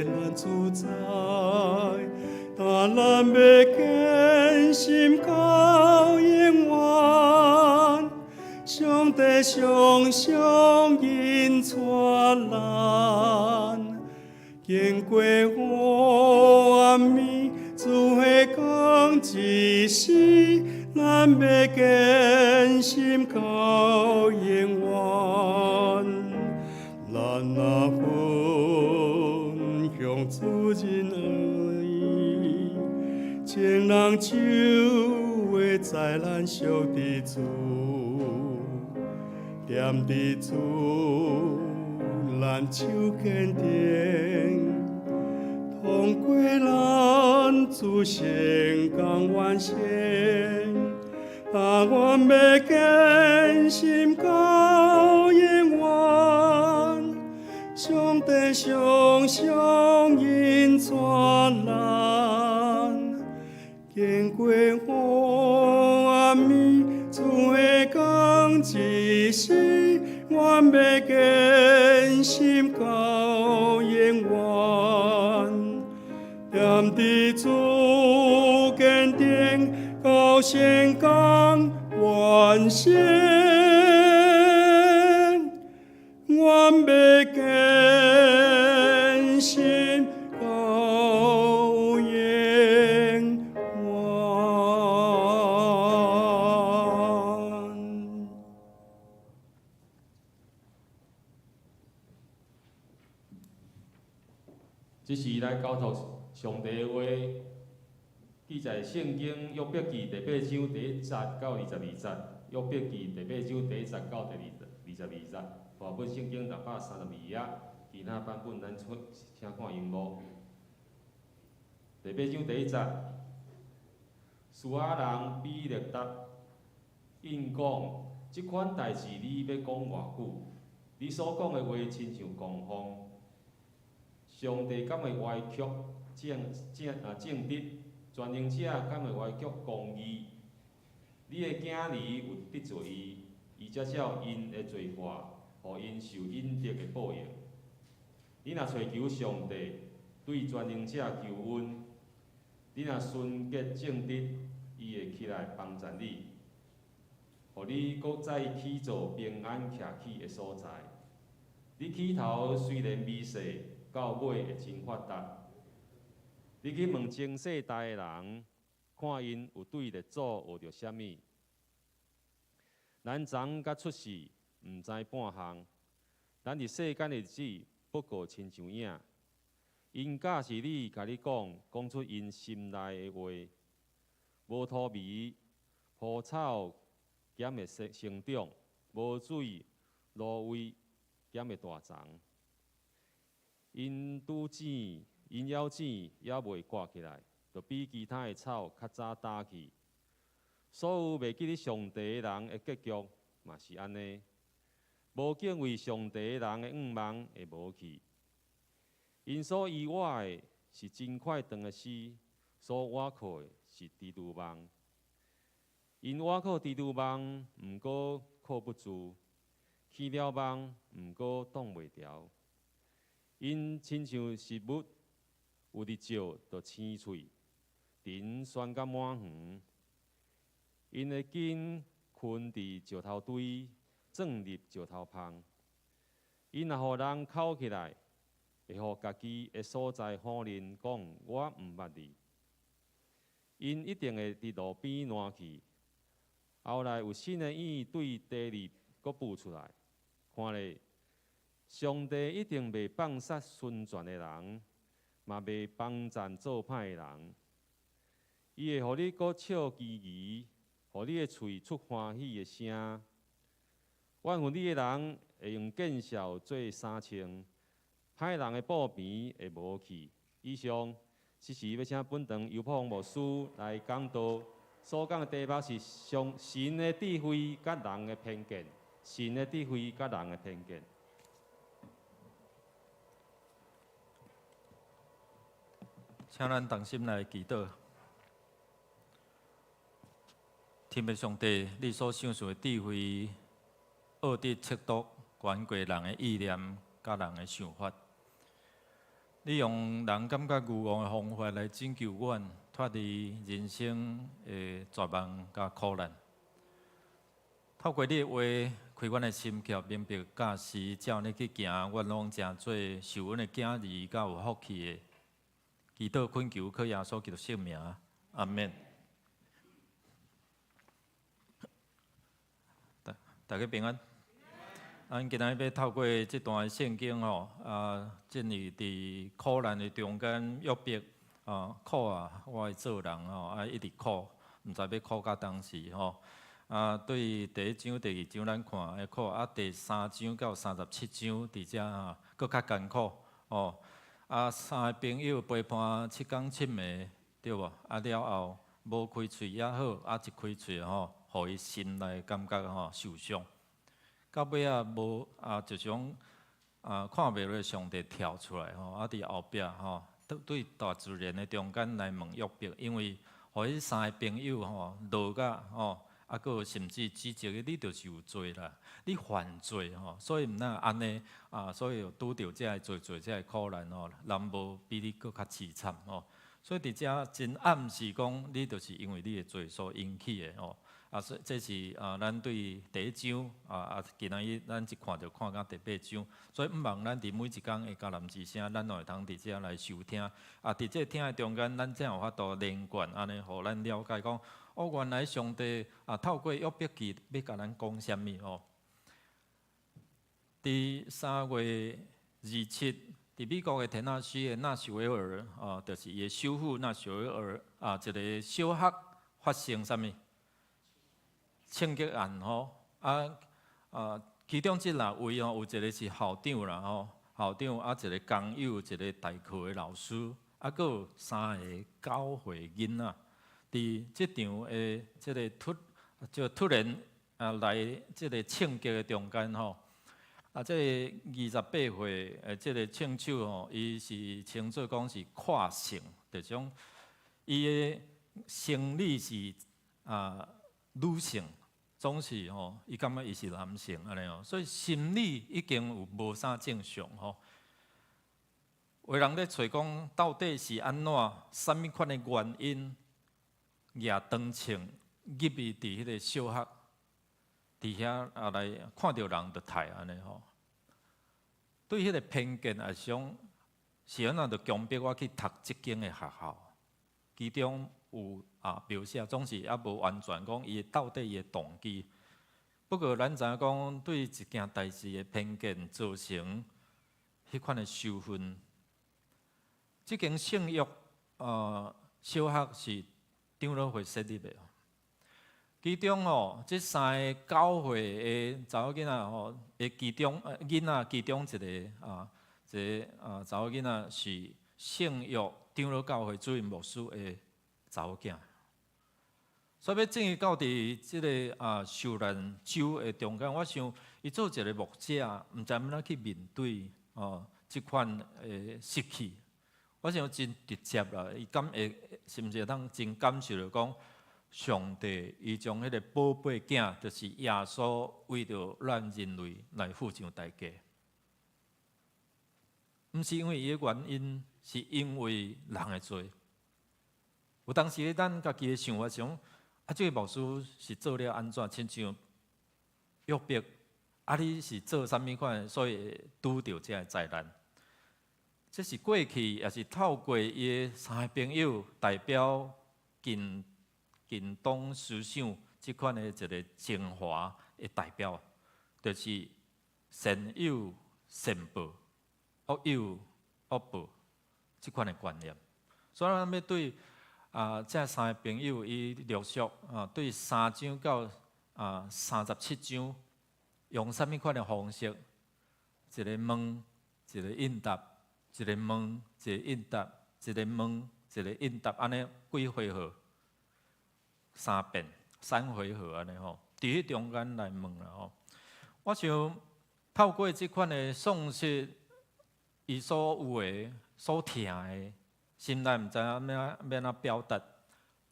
咱主宰，但咱欲堅心到永遠，上帝常常引帶咱，經過黑暗暝，主的光一時，咱欲堅心到永遠。咱若分享主仁愛，眾人就會知咱屬佇主，踮佇主，咱手堅定，通過咱主成功完成，但願欲堅心到永遠，上帝常常引帶咱，經過黑暗暝，主的光一時，阮欲堅心到永遠，踮佇主堅定到成功完成，阮欲堅心到永遠。這是來交託上帝的話，記載聖經約伯記第八章第一節到22節，約伯記第八章第一節到第22節，和合本聖經632頁，其他版本咱出請看螢幕。第八章第一節，書亞人比勒達應講：這款代誌你欲講偌久？你所講的話親像狂風。上帝敢會歪曲正直？全能者敢會歪曲公義？你的囝兒有得罪伊，伊才照𪜶的做法，予𪜶受應得的報應。你若揣求上帝，對全能者求恩，你若純潔正直，伊會起來幫贊你，予你閣再起造平安徛起的所在。你起頭雖然微細，到尾會真發達。你去問前世代的人，看𪜶有對列祖學著啥物？咱從佮出世，毋知半項。咱佇世間的日子，不過親像影。𪜶教示你，共你講，講出𪜶心內的話。無塗眉，枯草減會生長；無水，蘆葦減會大叢。𪜶拄剪，𪜶猶剪，猶未割起來，就比其他的草較早焦去。所有袂記得上帝的人的結局嘛是按呢。無敬畏上帝的人的願望會無去。𪜶所依倚的是真快長的絲，所倚靠的是蜘蛛網。𪜶倚靠蜘蛛網，毋過靠不住；起了網，毋過擋袂牢。𪜶親像植物，有日照就青翠，藤懸甲滿園。𪜶的根囥佇石頭堆，鑽入石頭縫。𪜶若予人抾起來，會予家己的所在否認，講我毋捌你。𪜶一定會佇路邊爛去。後來有新的葉對地裡閣浮出來，看咧，上帝一定袂放殺純全的人，嘛袂幫贊做歹的人。伊會予你閣笑嘻嘻，予你的喙出歡喜的聲。怨恨你的人會用見笑做衫穿，歹人的布棚會無去。以上，此時欲請本堂尤破牧師來講道，所講的題目是上神的智慧佮人的偏見，神的智慧佮人的偏見。請咱同心來祈禱。天父上帝，你所賞賜的智慧，奧得測度懸過人的意念，佮人的想法。你用人感覺愚戇的方法來拯救阮，脫離人生的絕望佮苦難。透過你的話，開阮的心竅，明白教示，照呢去行，阮攏成做受阮的囝兒佮有福氣的。祈禱懇求，靠耶穌基督聖名，阿門。大家平安。咱今仔日欲透過這段聖經吼，進入佇苦難的中間，約伯啊，苦啊，我的做人吼，一直苦，毋知欲苦到當時吼。對第一章、第二章咱看會苦，第三章到37章佇遮啊，閣較艱苦哦。三个朋友陪伴七工七暝，對無？了後無開喙也好，一開喙吼，予伊心內感覺吼受傷。到尾仔無啊，就是講看袂落上帝跳出來吼，佇後壁吼，對大自然的中間來問約伯，因為予彼三个朋友吼落甲吼。閣有甚至指責你，就是有罪啦，你犯罪吼，所以毋若按呢啊，所以有拄著這个罪罪這个苦難吼，人無比你閣較淒慘吼。所以佇遮真暗示講，你就是因為你的罪所引起的吼。所以這是咱對第一章今仔日咱一看就看到第八章，所以毋望咱佇每一工的迦南之聲，咱攏會通佇遮來收聽。佇這聽的中間，咱才有法度連貫，按呢，予咱了解講，哦，原來上帝透過約伯記欲共咱講啥物哦。佇3月27，佇美國的田納西的納什維爾啊，就是伊的首府納什維爾啊，一个小學發生啥物？槍擊案吼，其中這六位吼，有一个是校長啦吼，校長一个工友，一个代課的老師，閣有三个九歲囡仔，佇這場的這个就突然來這个槍擊的中間吼，這个28歲的這个槍手吼，伊是稱做講是跨性，就是講伊的生理是女性，總是吼，伊感覺伊是男性按呢哦，所以心理已經有無啥正常吼。有人咧揣講，到底是按怎，啥物款的原因，舉長槍入去佇彼个小學，佇遐來看著人就刣按呢吼。對彼个偏見也是講，是按怎就強迫我去讀這間的學校，其中有描寫，總是猶無完全講伊到底伊的動機。不過咱知影講，對一件代誌的偏見造成彼款的仇恨。這間聖約小學是長老會設立的。其中吼，這三个九歲的查某囡仔吼，的其中囡仔其中一个這个查某囡仔是聖約長老教會主任牧師的查某囝。所以欲進入到佇這个受難週的中間，我想伊做一个牧者，毋知按怎去面對哦這款的失去。我想真直接啦，伊敢會甚至會當真感受著講，上帝伊將彼个寶貝囝，就是耶穌為著咱人類來付上代價。毋是因為伊的原因，是因為人的罪。有當時咱家己的想法想，這个牧師是做了按怎，親像約伯，你是做啥物款，所以會拄著這个災難。這是過去，也是透過伊的三个朋友代表近東思想這款的一个精華的代表，就是善有善報，惡有惡報這款的觀念。所以咱欲對這三个朋友，伊陸續對三章到37章，用啥物款的方式，一个問，一个應答。一个問，一个應答，一个問，一个應答，按呢幾回合？三遍，三回合按呢吼，佇彼中間來問啦吼。我想透過這款的喪失，伊所有的、所疼的，心內毋知影欲按怎表達。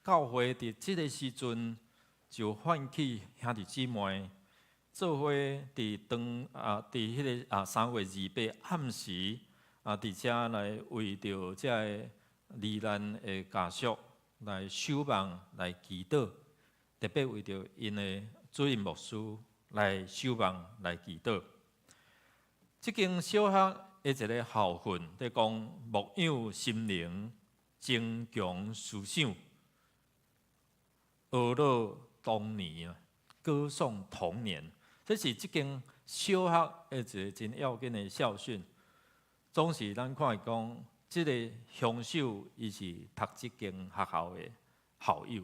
教會佇這个時陣就喚起兄弟姊妹，做伙佇當佇彼个3月28暗時。佇遮來為著這个罹難的家屬來守望、來祈禱，特別為著𪜶的主任牧師來守望，來祈禱。這間小學的一个校訓，佇講牧養心靈，增強思想，呵咾童年啊，歌頌童年，這是這間小學的一个真要緊的校訓。總是咱看伊講，這个兇手伊是讀這間學校的校友，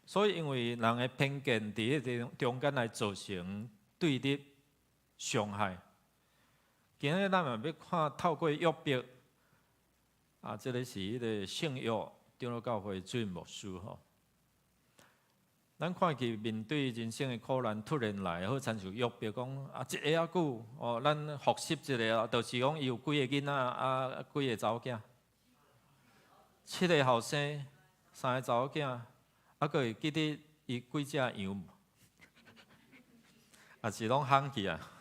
所以因為人的偏見佇彼个中間來造成對立傷害。今日咱嘛欲看透過約伯，啊，這个是彼个聖約長老教會主任牧師吼。咱看去面對人生的苦難突然來，好親像約伯講啊，一下仔久哦，咱複習一下，就是講伊有幾個囡仔啊，幾個查某囝，七个後生，三个查某囝，啊，閣會記得伊幾隻羊，也是攏烘去啊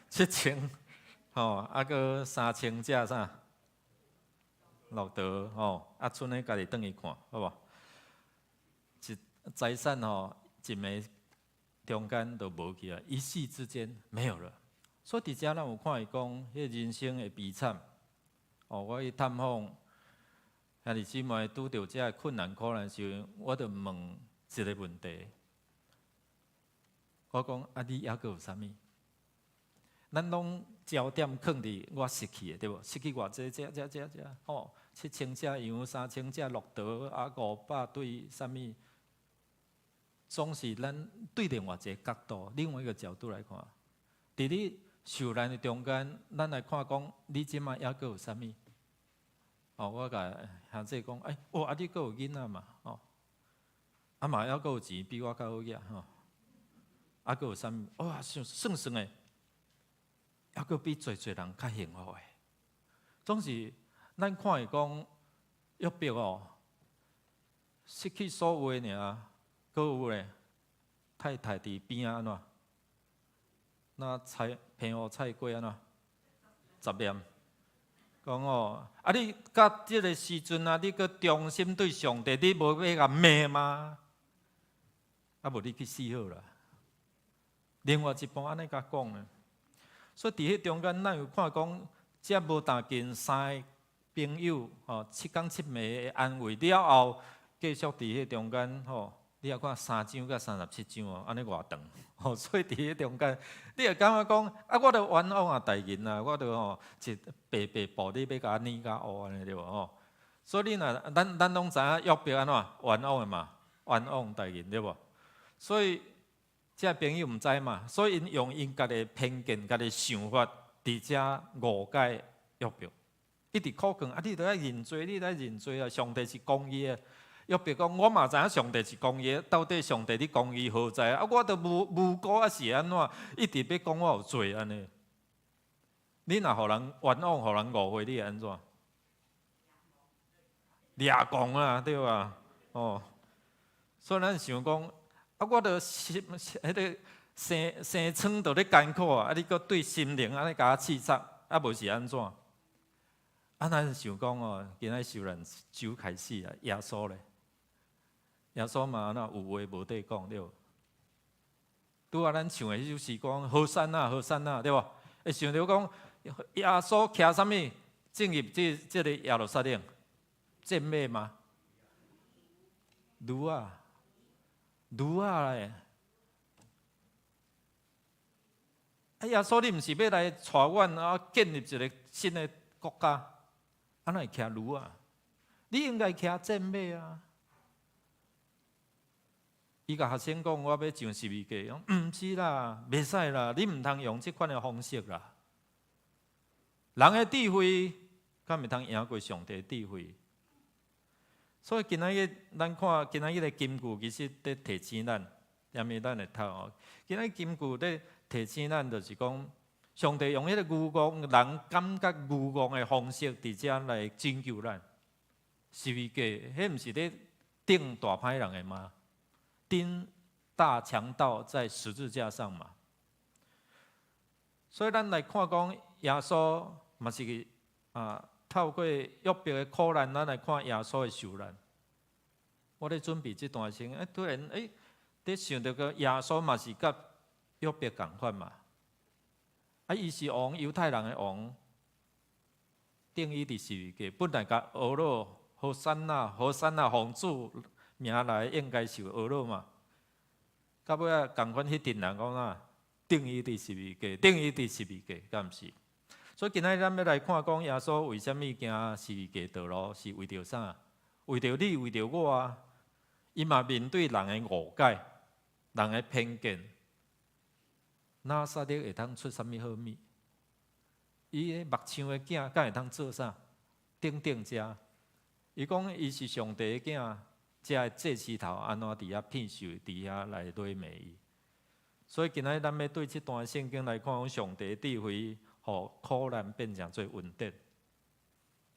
，7000吼，啊，閣3000隻啥？駱駝吼，啊，賰咧家己轉去看，好無？一財產吼，一暝中間就無去啊，一夕之間沒有了。所以佇遮咱有看伊講，彼个人生的悲慘。哦，我去探訪兄弟姊妹拄著這个困難苦難時，我就問一个問題。我講啊，你猶閣有啥物？咱攏焦點囥佇我失去的，對無？失去偌濟，這這這這，吼，7000隻羊，3000隻駱駝，啊，500對啥物？總是咱對另外一個角度，另外一個角度來看，佇你受難的中間，咱來看講，你這擺猶閣有啥物？哦，我共兄弟講，欸，哦，啊，你閣有囡仔嘛？哦，啊嘛猶閣有錢，比我較好額吼。啊，閣有啥物？哇，想算算的，猶閣比濟濟人較幸福的。總是咱看伊講約伯哦，失去所有的爾，閣有咧太太佇邊仔按怎？那菜平烏菜粿按怎？雜念講哦，啊你到這个時陣啊，你閣忠心對上帝，你無欲共罵嗎？啊無你去死好啦。另外一半按呢共講咧，所以佇彼中間，咱有看講，這無同近三个朋友吼，七工七暝的安慰了後，繼續佇彼中間吼，你也看三章佮37章哦，按呢偌長吼，所以佇彼中間，你會感覺講啊，我著冤枉啊大人啊，我著吼一白白暴你欲共我捏甲烏按呢對無吼？所以你若咱攏知影約伯按怎冤枉的嘛，冤枉大人對無？所以這朋友毋知嘛，所以𪜶用𪜶家己偏見、家己想法，佇遮誤解約伯，一直苦勸啊！你著愛認罪，你著愛認罪啊！上帝是公義的。約伯講，我嘛知影上帝是公義的，到底上帝你公義何在？啊，我著無無辜啊，是按怎？一直欲講我有罪按呢？你若予人冤枉，予人誤會，你會按怎？掠狂啊，對吧？哦，所以咱想講。啊！我著心彼个生生瘡著咧艱苦啊！啊，你閣對心靈按呢共我刺殺，啊，無是按怎？啊，咱想講哦，今仔受難週開始啊，耶穌咧，耶穌嘛按怎有話無得講對無？拄仔咱唱的彼首詩講和散那，和散那，對無？會想著講耶穌騎啥物進入這這个耶路撒冷？戰馬嗎？驢仔。驢仔咧，啊！耶穌，你毋是欲來帶阮啊，建立一个新的國家，啊，哪會騎驢仔？你應該騎戰馬啊！伊共學生講，我欲上十字架，講毋是啦，袂使啦，你毋通用這款的方式啦。人的智慧，敢會通贏過上帝的智慧？所以今仔日咱看今仔日的金句，其實佇提醒咱，踮咧咱會讀哦。今仔日金句佇提醒咱，就是講上帝用彼个愚戇人感覺愚戇的方式，佇遮來拯救咱。十字架，彼毋是咧釘大歹人的嗎？釘大強盜在十字架上嘛。所以咱來看講耶穌嘛是啊。透過約伯的苦難，咱來看耶穌的受難。我咧準備這段時間，欸，突然欸，佇想著個耶穌嘛是佮約伯仝款嘛。啊，伊是王，猶太人的王，釘伊佇十字架，本來共呵咾和散那，和散那奉主名來應該受呵咾嘛。到尾仔仝款彼陣人講啊，釘伊佇十字架，釘伊佇十字架，敢毋是？所以今仔日咱欲來看講耶穌為啥物行十字架道路，是為著啥？為著你，為著我啊！伊嘛面對人的誤解、人的偏見。拿撒勒會通出啥物好物？伊个木匠的囝，敢會通做啥？等等遮，伊講伊是上帝的囝，遮的祭司頭按怎佇遐騙受，佇遐來詈罵伊。所以今仔日咱欲對這段聖經來看，講上帝智慧，予苦難變成做恩典。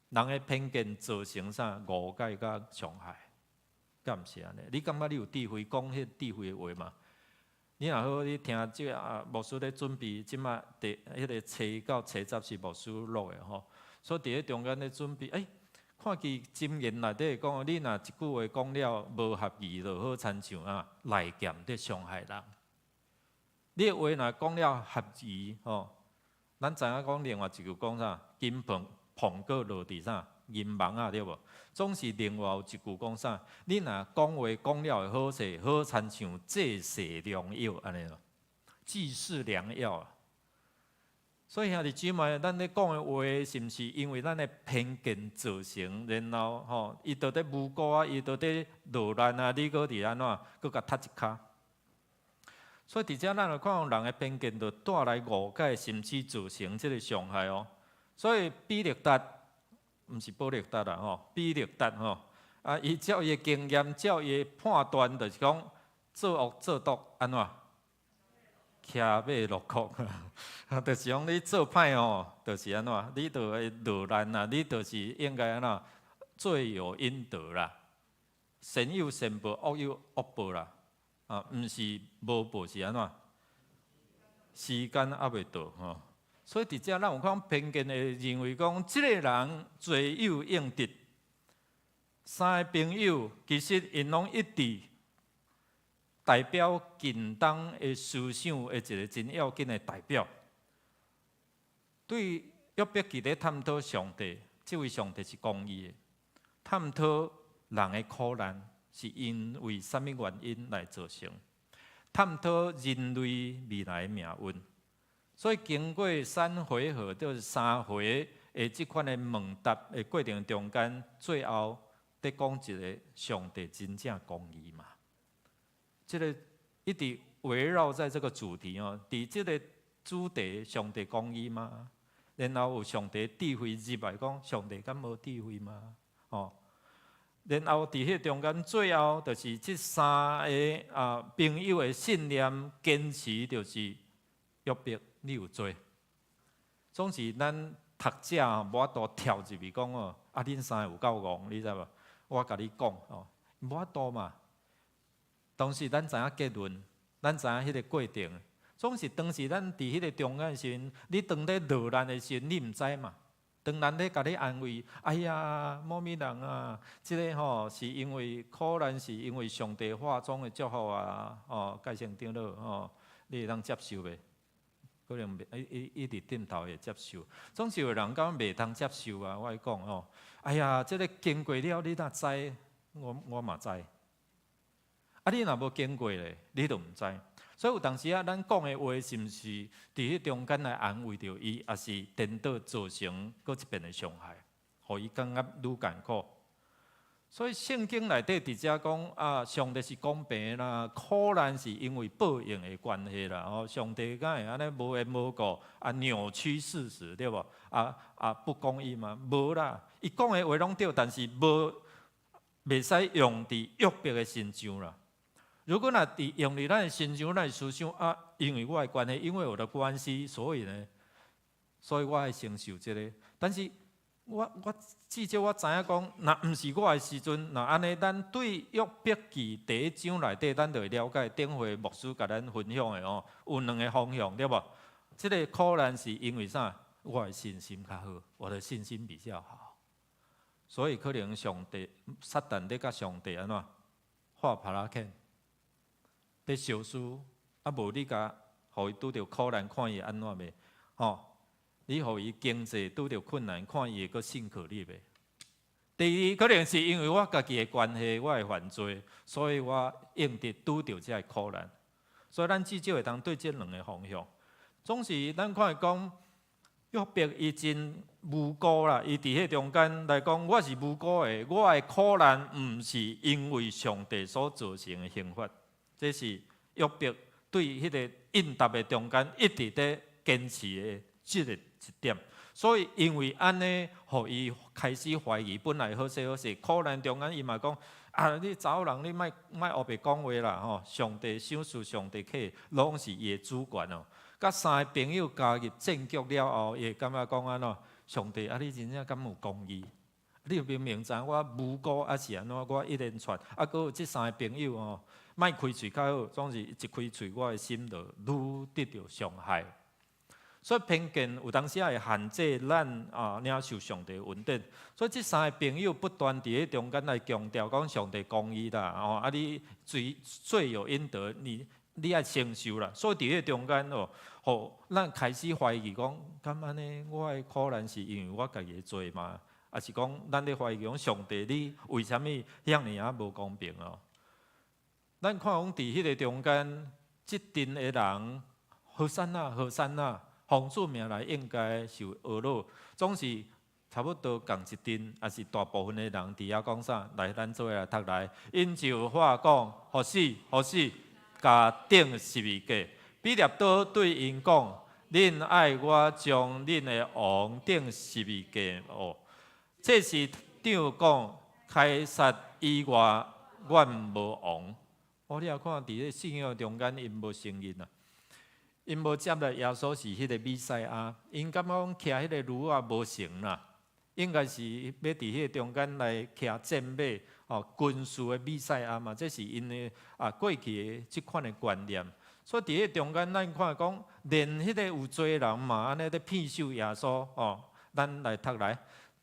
人的偏見造成啥誤解佮傷害，敢毋是按呢？你感覺你有智慧講彼智慧的話嗎？你若好，你聽這个啊，牧師咧準備，這馬第彼个初到初十是牧師錄的吼，所以佇咧中間咧準備，欸，看見箴言內底講，你若一句話講了無合宜，就好親像啊利劍佇傷害人。你的話若講了合宜吼，咱知影講另外一句講啥？金蘋蘋果落佇啥銀網仔對無？總是另外有一句講啥？你若講話講了會好勢，好親像濟世良藥按呢咯，濟世良藥啊。所以兄弟姊妹，咱咧講的話，是毋是因為咱的偏見造成？然後吼，伊就佇無辜啊，伊就佇落難啊，你閣佇按怎，閣共踢一跤。所以佇遮咱來看，人的偏見就帶來誤解，甚至造成這个傷害哦。所以比勒達毋是保勒達啦吼，比勒達吼，啊，伊照伊的經驗，照伊的判斷，就是講作惡作毒按怎？騎馬落谷，就是講你做歹吼，就是按怎？你就會落難啊！你就是應該按怎？罪有應得啦，善有善報，惡有惡報啦。啊，毋是無報是按怎？時間猶未到吼，所以佇遮咱有看偏見的認為講，這个人罪有應得。三个朋友其實𪜶攏一致代表近東的思想的一个真要緊的代表。對約伯記咧探討上帝，這位上帝是公義的，探討人的苦難是因為啥物原因來造成，探討人類未來的命運。所以經過三回合，就是三回的這款的問答的過程中間，最後佇講一个上帝真正公義嘛？這个一直圍繞在這个主題哦，佇這个主題上帝公義嗎？然後有上帝智慧入來講，上帝敢無智慧嗎？哦，然後佇彼中間最後就是這三个啊朋友的信念堅持，就是約伯你有罪。總是咱讀者無法度跳入去講哦，啊恁三個有夠戇，你知無？我共你講哦，無法度嘛。當時咱知影結論，咱知影彼个過程。總是當時咱佇彼个中間時陣，你當咧落難的時陣，你毋知嘛。當人咧共你安慰，哎呀，某物人啊，這个吼是因為苦難，是因為上帝化妝的祝福啊，哦，蓋成長老吼，你會當接受袂？可能袂，伊伊佇頂頭會接受。總是有人講袂通接受啊，我講吼，哎呀，這个經過了，你若知？我嘛知。啊，你若無經過咧，你就毋知。所以有當時啊，咱講的話是毋是佇彼中間來安慰著伊，抑是顛倒造成閣一遍的傷害，予伊感覺愈艱苦。所以聖經內底佇遮講啊，上帝是公平啦，苦難是因為報應的關係啦。哦，上帝敢會按呢無緣無故啊扭曲事實對無？啊啊不公義嗎？無啦，伊講的話攏對，但是無袂使用佇約伯的身上啦。如果若佇用佇咱的身上，咱會思想啊，因為我的關係，因為我的關係，所以呢，所以我愛承受這个。但是我至少我知影講，若毋是我的時陣，若按呢，咱對約伯記第一章內底，咱就會了解頂回牧師共咱分享的哦，有兩个方向對無？這个苦難是因為啥？我的信心較好，我的信心比較好，所以可能上帝撒旦咧共上帝按怎畫耙仔牽，咧相輸，啊無你共予伊拄著苦難，看伊會按怎袂？吼，你予伊經濟拄著困難，看伊會閣信靠你袂？第二，可能是因為我家己的關係，我會犯罪，所以我應得拄著這个苦難。所以咱至少會當對這兩个方向。總是咱看講約伯伊真無辜啦，伊佇彼中間來講，我是無辜的，我的苦難毋是因為上帝所造成的刑罰。這是約伯對彼个應答的中間一直佇堅持的這个一點。所以因為按呢，予伊開始懷疑，本來好勢好勢，苦難中間伊嘛講啊，你查某人你莫莫烏白講話啦吼！上帝賞賜，上帝克，攏是伊的主權哦。佮三个朋友加入戰局了後，伊會感覺講按怎？上帝啊，你真正敢有公義？你明明知影我無辜，啊是按怎？我一連串，啊，閣有這三个朋友吼，莫開喙較好，總是一開喙，我的心就愈得著傷害。所以偏見有當時仔會限制咱啊，領受上帝恩典。所以這三个朋友不斷佇咧中間來強調講上帝公義啦，吼啊你罪罪有應得，你愛承受啦。所以佇咧中間哦，予咱開始懷疑講，敢按呢？我的苦難是因為我家己的罪嗎？抑是講咱咧懷疑講上帝你為啥物遐爾仔無公平哦？咱看講佇彼个中間，這陣的人，和散那，和散那。奉主名來應該受呵咾，總是差不多仝一陣，抑是大部分的人佇遐講啥？來，咱做伙來讀來。𪜶就喊講，予死，予死，共釘十字架。彼拉多對𪜶講：恁愛我將恁的王釘十字架無？祭司長講，凱撒以外，阮無王。哦，你也看佇咧信仰中間，𪜶無承認啊。𪜶無接納耶穌是彼个彌賽亞，𪜶感覺講騎彼个驢仔無成啦，應該是欲佇彼个中間來騎戰馬哦，軍事的彌賽亞嘛，這是𪜶的啊過去的這款的觀念。所以佇彼个中間，咱看講，連彼個有罪的人嘛，按呢咧騙受耶穌哦。咱來讀來，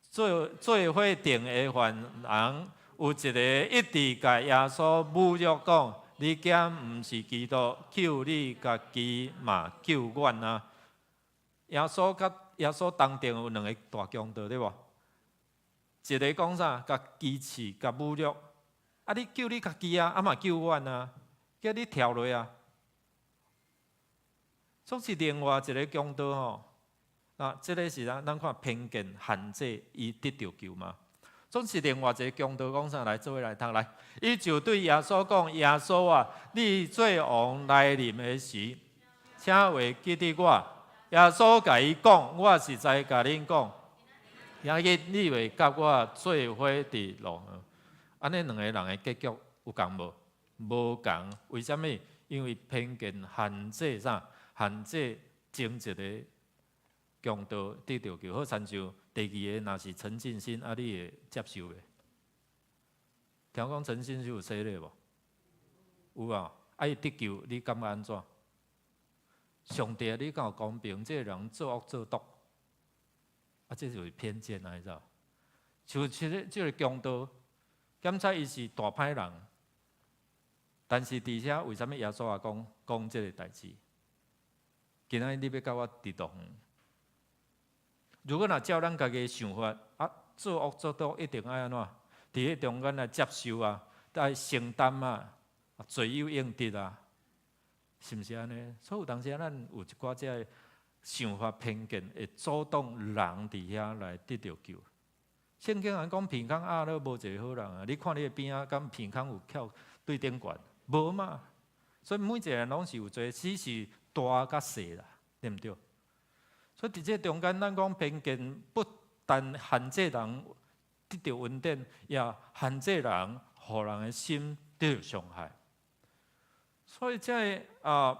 做伙定的犯人有一个一直共耶穌侮辱講：你敢毋是基督，救你家己嘛，救阮啊！耶穌佮耶穌當中有兩个大強盜，對無？一个講啥？共歧視、共侮辱。啊！你救你家己啊，啊嘛救阮啊！叫你跳落啊！總是另外一个強盜吼，啊，這个是咱看偏見限制伊得著救嗎？總是另外一个強盜講啥？來，做伙來讀來。伊就對耶穌講：耶穌啊，你做王來臨的時，請會記得我。耶穌共伊講：我實在共恁講，今日你會佮我做伙佇樂園。按呢兩个人的結局有仝無？無仝。為啥物？因為偏見限制啥？限制前一个強盜得著救。好親像第二个，若是陳進興，啊，你會接受袂？聽講陳進興有洗禮無？有啊，啊伊得救，你感覺按怎？上帝，你敢有公平？這个人作惡作毒，啊，這就是偏見啊，你知無？像這個強盜，檢查伊是大歹人，但是佇遮為啥物耶穌也講講這个代誌？今仔日你欲佮我佇樂園？如果若照咱家己的想法，啊，作惡作毒一定愛按怎？佇彼中間來接受啊，愛承擔啊，罪有應得啊，是毋是按呢？所以有當時咱有一寡這个想法偏見，會阻擋人佇遐來得著救。聖經按講鼻孔鴨都無一个好人啊！你看你的邊仔，敢鼻孔有翹對頂懸？無嘛。所以每一个人攏是有罪，只是大佮細啦，對毋對？所以佇這中間，咱講偏見不但限制人得著恩典，也限制人，予人的心得著傷害。所以這个啊，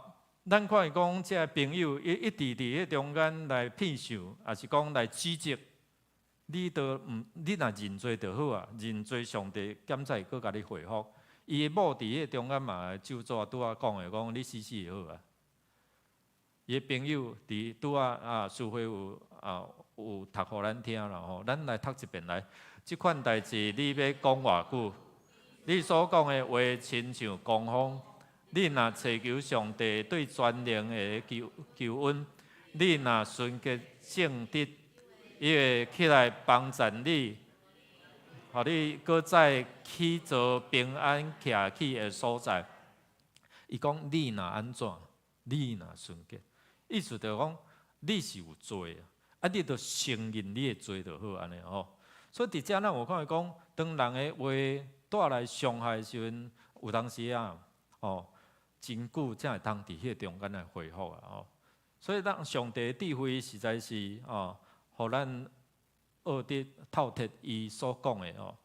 咱看伊講，這个朋友伊一直佇彼中間來騙受，抑是講來指責，你都毋，你若認罪就好啊，認罪上帝檢查會閣共你恢復。伊的某佇彼中間嘛，就做拄仔講的，講你死死就好啊。伊的朋友佇拄仔啊，淑慧有啊有讀予咱聽啦吼，咱來讀一遍來。這款代誌你欲講偌久？你所講的話親像狂風，你若揣求上帝對全能的求恩，你若純潔正直，伊會起來幫贊你，予你閣再起造平安徛起的所在。伊講你若按怎？你若純潔，意思就講你是有罪啊，你著承認你的罪就好按呢吼。所以佇遮咱有看見講，當人的話帶來傷害的時陣，有當時啊，吼，真久才會通佇彼个中間來恢復啊吼。所以咱上帝的智慧實在是哦，予咱學得透徹伊所講的哦。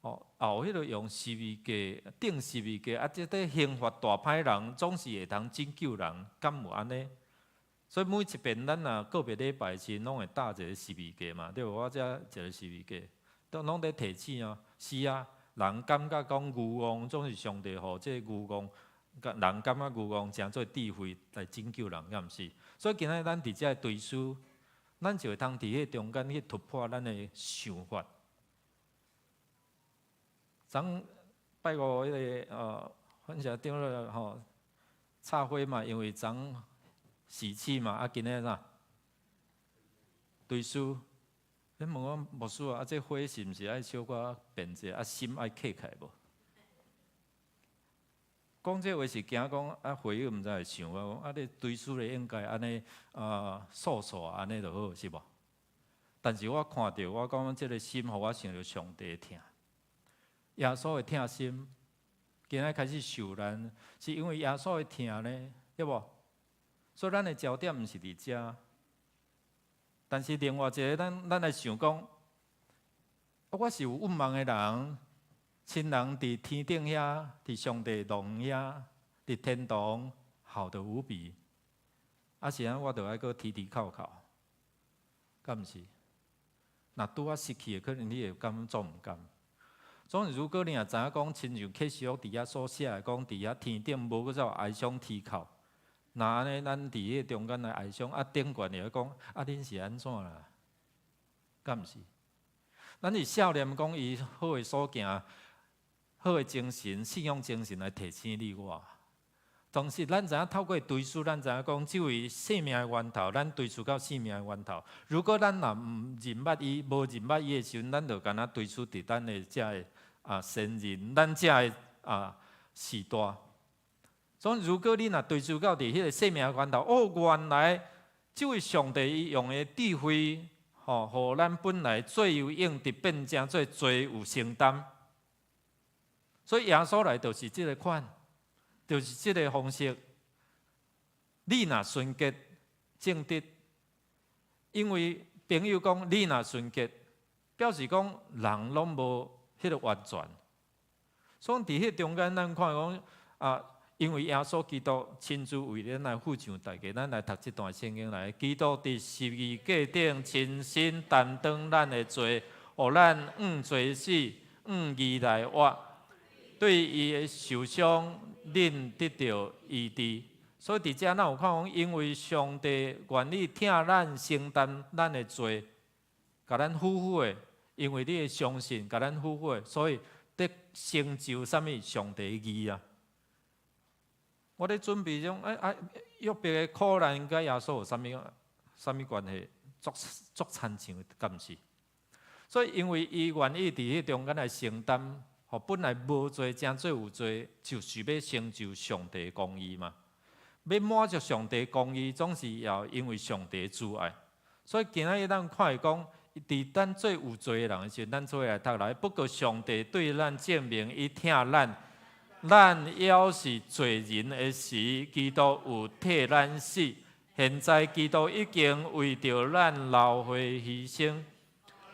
哦，後彼个用十字架釘十字架，啊，這個刑罰大歹人，總是會通拯救人，敢有按呢？所以每一遍咱若個別禮拜時，攏會搭一个十字架嘛，對無？我遮一个十字架，都攏咧提醒啊。是啊，人感覺講愚妄，總是上帝予這个愚妄，人感覺愚妄成做智慧來拯救人，敢毋是？所以今仔日咱佇遮追思，咱就會通佇彼个中間去突破咱的想法。昨拜五彼个分享長老吼插花嘛，因為昨喜氣嘛，啊今仔啥？追思，你問我牧師啊，啊這花是毋是愛小可變者，啊心愛客起來無？講這話是驚講啊，會友毋知會想我講啊，你追思咧應該按呢啊素素按呢就好，是無？但是我看著我講這个心，予我想著上帝疼。耶穌的疼心，今仔開始受難，是因為耶穌的疼呢，對無？所以咱的焦點毋是佇遮，但是另外一个，咱來想講，我是有願望的人，親人佇天頂遐，佇上帝廊遐，佇天堂好得無比，啊是按怎我著愛閣啼啼哭哭，敢毋是？若拄仔失去的，可能你會感覺足毋甘。總是，如果你若知影講，親像啟示錄佇遐所寫的，講佇遐天頂無閣再有哀傷啼哭，若按呢，咱佇彼個中間來哀傷，啊頂懸會講，啊恁是按怎啦？敢毋是？咱是少年講伊好的所行，好的精神、信仰精神來提醒你我。同時，咱知影透過追思，咱知影講，這位生命的源頭，咱追溯到生命的源頭。如果咱若毋認捌伊，無認捌伊的時陣，咱就敢若追思佇咱的遮个先人，咱遮个時代。所以，如果你若追溯到佇彼个生命的源頭，哦，原來這位上帝伊用的智慧，吼，予咱本來罪有應得，變成做罪有承擔。所以耶穌來就是這个款，就是這个方式。你若純潔正直，因為朋友講你若純潔，表示講人攏無彼个完全。所以佇彼中間，咱看講啊，因為耶穌基督親自為咱來付上代價，咱來讀這段聖經來。基督佇十字架頂親身擔當咱的罪，予咱按罪死，按義來活。對伊的受傷，恁得著醫治。所以佇遮咱有看講，因為上帝願意疼咱，承擔咱的罪，共咱好好的，因為你的相信，共咱好好的，所以得成就啥物？上帝義啊！我咧準備種，哎啊，約伯的苦難佮耶穌有啥物啥物關係？足足親像，敢毋是？所以因為伊願意佇彼中間來承擔，予本來無罪，成做有罪，就是欲成就上帝公義嘛。欲滿足上帝公義，總是要因為上帝慈愛。所以今仔日咱看會講，佇咱做有罪的人的時陣，咱做伙來讀來。不過上帝對咱證明，伊疼咱，咱猶是罪人的時，基督有替咱死。現在基督已經為著咱流血犧牲，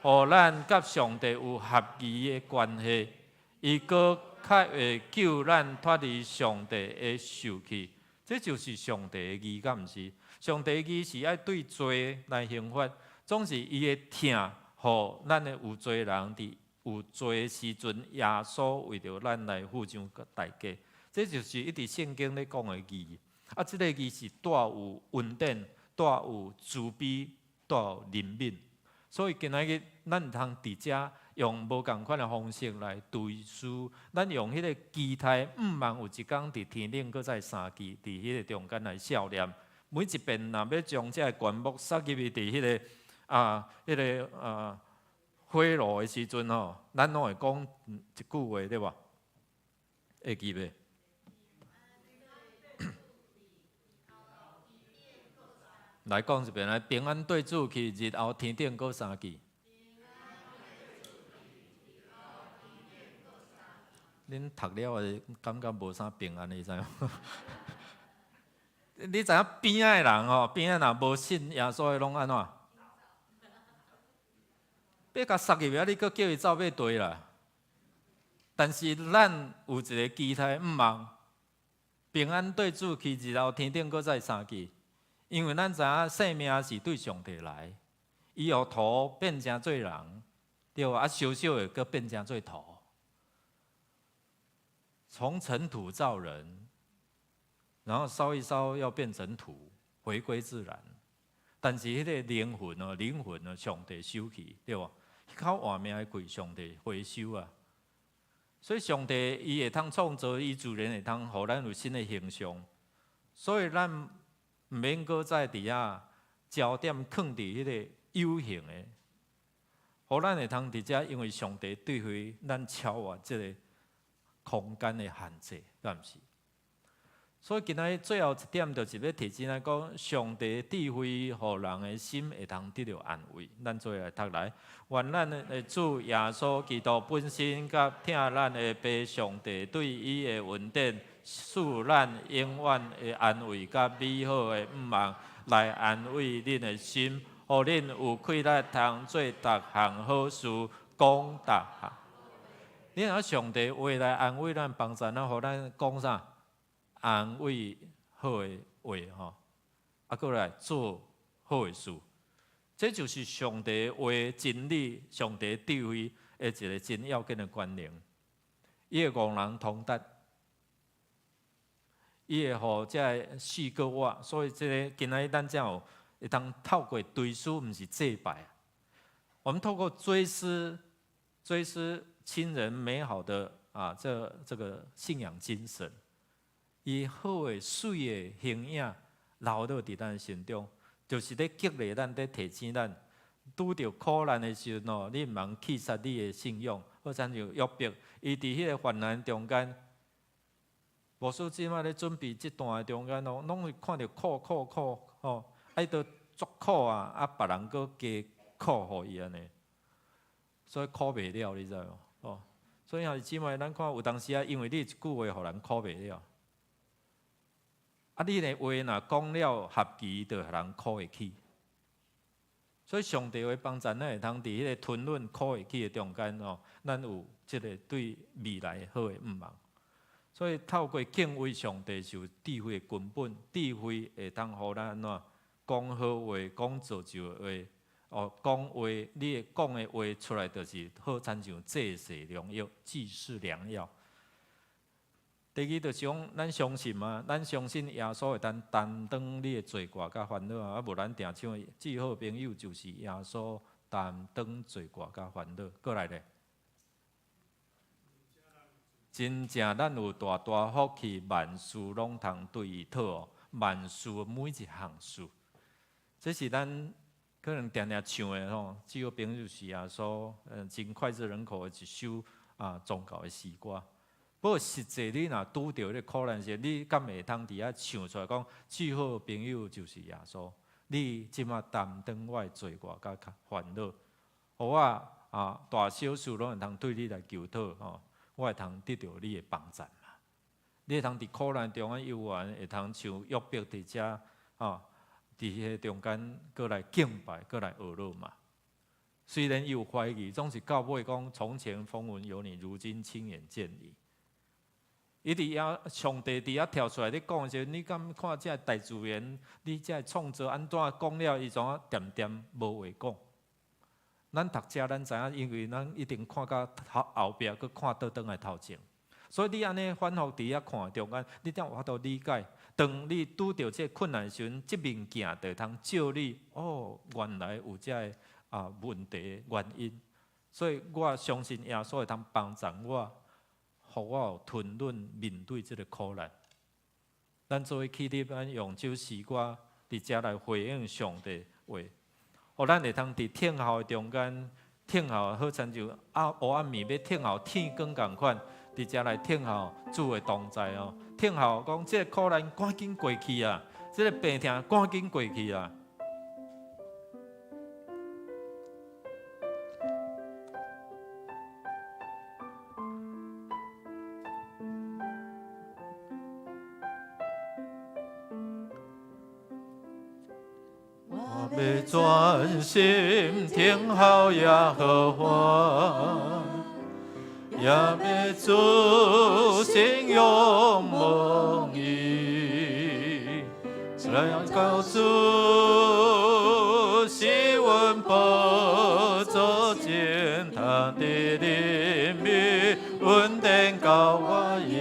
予咱佮上帝有合宜的關係。伊閣較會救咱脫離上帝的受氣。這就是上帝的義，敢毋是？上帝的義是愛對罪來刑罰，總是伊的疼，予咱的有罪人佇有罪的時陣，耶穌為著咱來付上代價。這就是一直聖經咧講的義。啊，這個義是帶有恩典、帶有慈悲、帶有憐憫。所以今仔日咱毋通佇遮，用無仝款的方式來追思。咱用彼個期待，毋望有一工佇天頂閣再相聚，佇彼個中間來笑臉。每一遍若欲將這个棺木捒入去佇彼個火爐的時陣吼，咱攏會講一句話，對無？會記袂？來講一遍來，平安對主去，日後天頂閣相聚。恁讀了會感覺無啥平安，你知無？你知影邊仔的人吼，邊仔若無信耶穌的攏按怎？欲共捒入去，你閣叫伊走欲綴啦。但是咱有一个期待，毋望平安對主去，日後天頂閣再相聚。因為咱知影生命是對上帝來，伊予土變成做人，對無？啊，燒燒會閣變成做土，從塵土造人，然後燒一燒又變成土，回歸自然。但是彼個靈魂哦，靈魂哦，上帝收去，對無？彼口活命的氣，上帝回收啊。所以上帝伊會通創造，伊自然會通予咱有新的形象。所以咱毋免閣再佇遐焦點囥佇彼個有形的，予咱會通佇遮，因為上帝對於咱超越這个空間的限制，敢毋是？所以今仔日最後一點就是欲提醒咱講，上帝智慧，予人的心會通得著安慰。咱做伙來讀來，願咱的主耶穌基督本身，佮疼咱的父上帝對伊的恩典，賜咱永遠的安慰佮美好的向望，來安慰恁的心，予恁有氣力通做逐項好事，講逐項。你若上帝話來安慰咱，幫助咱，予咱講啥？安慰好的話吼，啊，閣來做好的事，這就是上帝話真理、上帝智慧的一个真要緊的觀念。伊會予人通達，伊會予這个四個我，所以這个今仔日咱才有會當透過追思，毋是祭拜。我們透過追思，追思親人美好的啊，這個信仰精神。伊好的、媠的形影留落佇咱心中，就是咧激勵咱，咧提醒咱，拄著苦難的時陣哦，你毋通棄殺你的信仰。好親像約伯，伊佇彼个患難中間，牧師這擺咧準備這段的中間哦，攏是看著苦苦苦吼，啊伊都足苦啊，啊別人閣加苦予伊按呢，所以苦袂了，你知無？哦，所以兄弟姊妹，咱看有當時啊，因為你一句話，予人苦袂了。啊！你的話若講了合期，就予人苦會去。所以上帝會幫助咱會通佇彼个吞忍苦會去的中間哦，咱有這个對未來好的向望。所以透過敬畏上帝是有智慧的根本，智慧會通予咱按怎講好話、講造就的話。哦，講話，你的講的話出來，就是好親像濟世良藥、濟世良藥。第二就是講，咱相信嘛，咱相信耶穌會當擔當你的罪過佮煩惱啊！啊無咱定唱的至好朋友就是耶穌擔當罪過佮煩惱。過來咧，真正咱有大大福氣，萬事攏通對伊討哦，萬事每一項事，這是咱可能定定唱的吼。至好朋友是耶穌，真膾炙人口的一首啊宗教的詩歌。不過實際你若拄著彼個苦難時，你敢會通佇遐唱出來講，至好朋友就是耶穌。你這馬擔當我的罪過佮煩惱，予我啊大小事攏會通對你來求討吼，我會通得著你的幫助嘛。你會通佇苦難中間猶原會通像約伯佇遮吼，佇彼个中間閣來敬拜，閣來學樂嘛。雖然伊有懷疑，總是到尾講從前風聞有你，如今親眼見你。伊佇遐，上帝佇遐跳出來咧講的時陣，你敢看這大自然，你這創造按怎講了，伊怎啊恬恬無話講。咱讀這咱知影，因為咱一定看到頭後壁，閣看倒轉來頭前。所以你按呢反覆佇遐看中間，你才有法度理解。當你拄著這困難時陣，這面鏡就會通照你。哦，原來有這个啊問題原因。所以我相信耶穌會通幫助我，予我有吞忍面對這个苦難。咱做伙起立，咱用這首詩歌佇遮來回應上帝話，予咱會通佇等候的中間，等候好親像啊黑暗暝欲等候天光仝款，佇遮來等候主的同在哦。等候講這个苦難趕緊過去啊，這个病痛趕緊過去啊。我欲專心等候耶和華，也欲專心仰望伊，來到主施恩寶座前，他的憐憫恩典夠我用。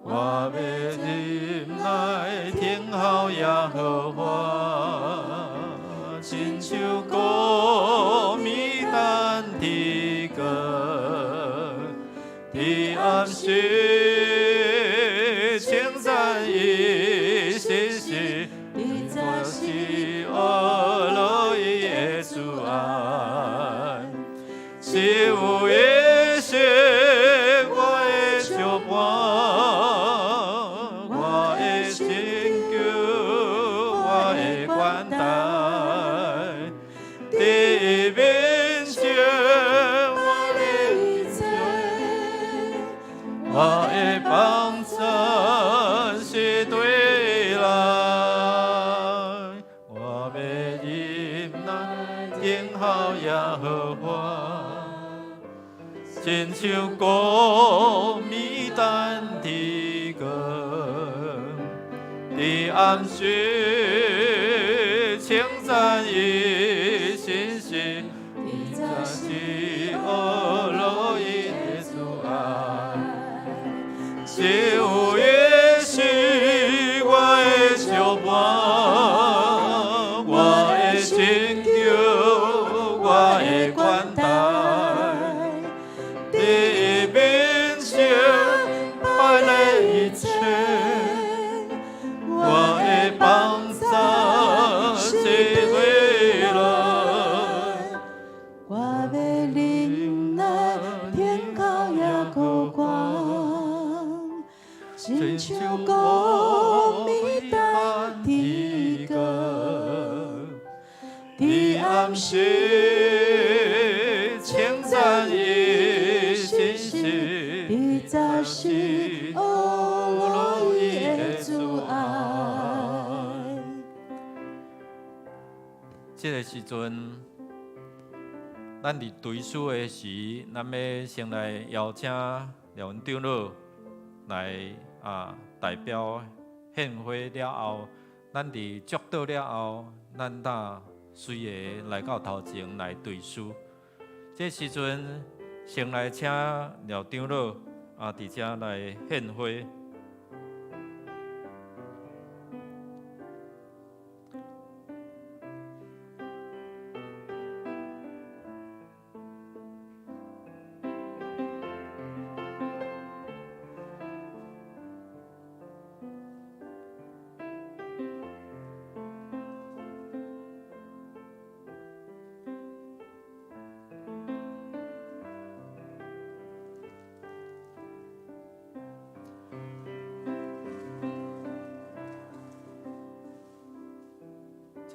我欲忍耐等候耶和華，親像膏米等天光，佇暗時稱讚伊信實，我是呵咾伊的慈愛，是有伊是我的石磐，我的拯救，我的關台，佇伊面前我的一切，我的幫贊是對來，我欲忍耐等候耶和華，親像膏米等天光，佇暗時稱讚伊信實，伊是呵咾伊的慈愛，只有伊是我的石磐，我的拯救，我的關台，佇伊面前擺列一切，我的幫贊是對來。我欲忍耐等候耶和華，親像膏米等天光，佇暗時稱讚伊信實，伊就是呵咾伊的慈愛。這个時陣，咱佇追思的時，咱欲先來邀請廖文長老來啊代表獻花了後，咱佇祝禱了後，咱搭隨個來到頭前來追思。這時陣，先來請廖長老啊，佇遮來獻花。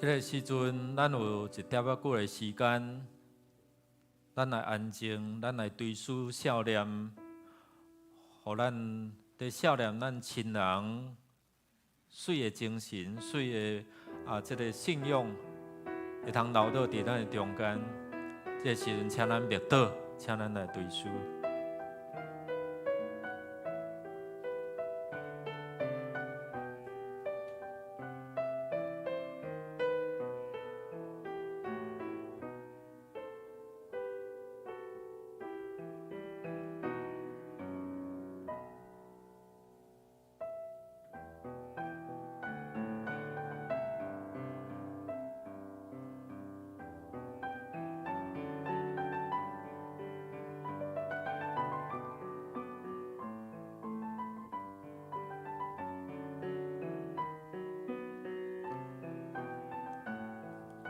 這个時陣，咱有一點仔久的時間，咱來安靜，咱來追思數念，予咱佇數念咱親人媠的精神、媠的啊，這个信仰會通留佇佇咱的中間。這个時陣，請咱默禱，請咱來追思。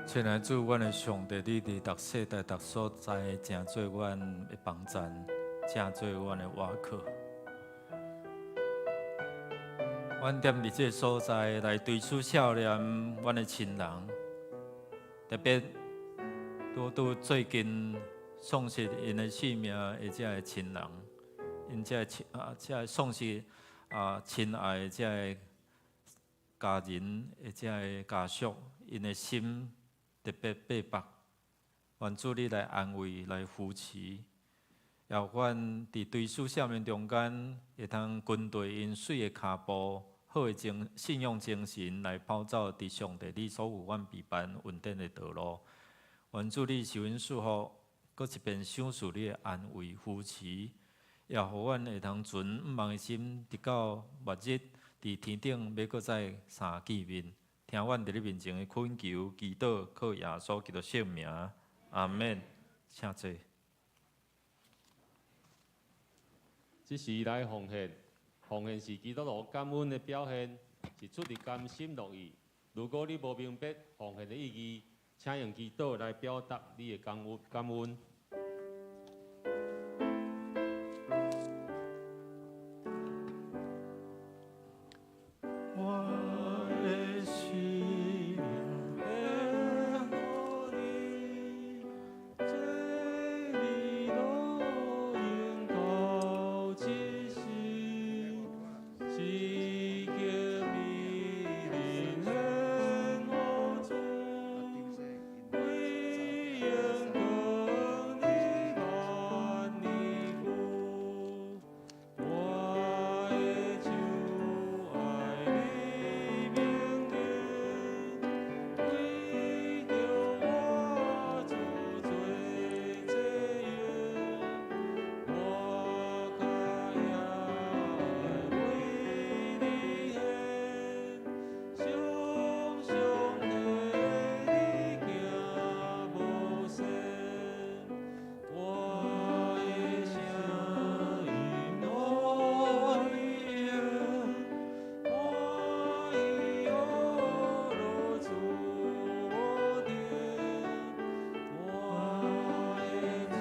親愛主，阮的上帝，你佇逐世代、逐所在，成做阮的幫贊，成做阮的倚靠。阮踮佇這个所在來追思少年阮的親人，特別拄拄最近喪失𪜶的性命的這个親人，𪜶這个親啊，這个喪失啊親愛的這个家人的這个家屬，𪜶的心特別擘腹，願主你來安慰、來扶持，也阮佇追思少年中間，會通跟隨𪜶媠的跤步，好的精信仰精神來跑走佇上帝你所為阮備辦恩典的道路。願主你賜阮祝福，閣一遍賞賜你的安慰扶持，也予阮會通存毋忘的心，直到末日佇天頂欲閣再相見面。聽阮佇你面前的懇求、祈禱，靠耶穌基督聖名，阿們。請坐。這時來奉獻，奉獻是基督徒感恩的表現，是出自甘心樂意。如果你無明白奉獻的意義，請用祈禱來表達你的感恩。感恩。我的心獻予你，這里路永到這時，是叫美人獻我主，為榮光你萬年久，我的手愛你命令，為著我主做這樣，我較也愛為你獻，常常替你行無聲，我的聲音來應，我意阿羅主無定，我的嘴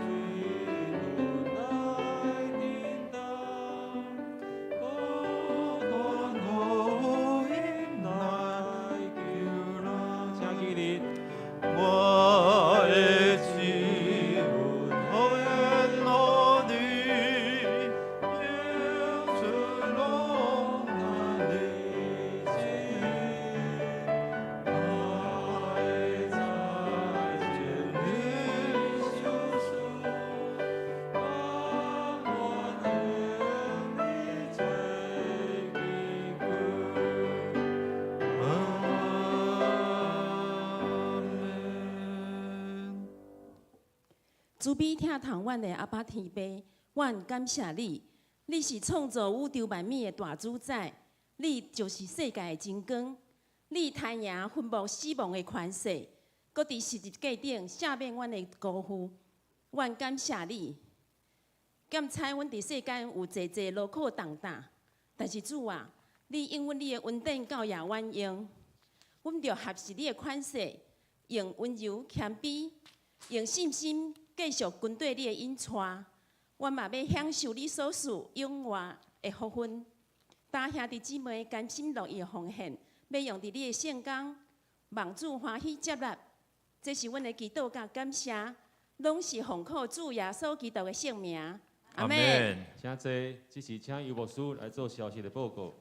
唇來叮當，不斷予𪜶來來求人，請起立。我的手獻予你，永存攏難離心。愛在全力相守，甘願獻你做基督。阿們。慈悲疼痛阮的阿爸天父，阮感謝你，你是創造宇宙萬物的大主宰，你就是世界的真光，你彈贏分無死亡的權勢，閣佇十字架頂赦免阮的辜負，阮感謝你。檢猜阮佇世間有濟濟勞苦重擔，但是主啊，你應允你的恩典教掖阮用，阮著學習你的款式，用溫柔謙卑，用信心繼續跟綴你的引帶。阮嘛欲享受你所賜永活的福分。大兄弟姊妹甘心樂意的奉獻，欲用佇你的聖工，望主歡喜接納。這是阮的祈禱佮感謝，攏是奉靠主耶穌基督的聖名。阿們。請坐，這時請尤牧師來做消息的報告。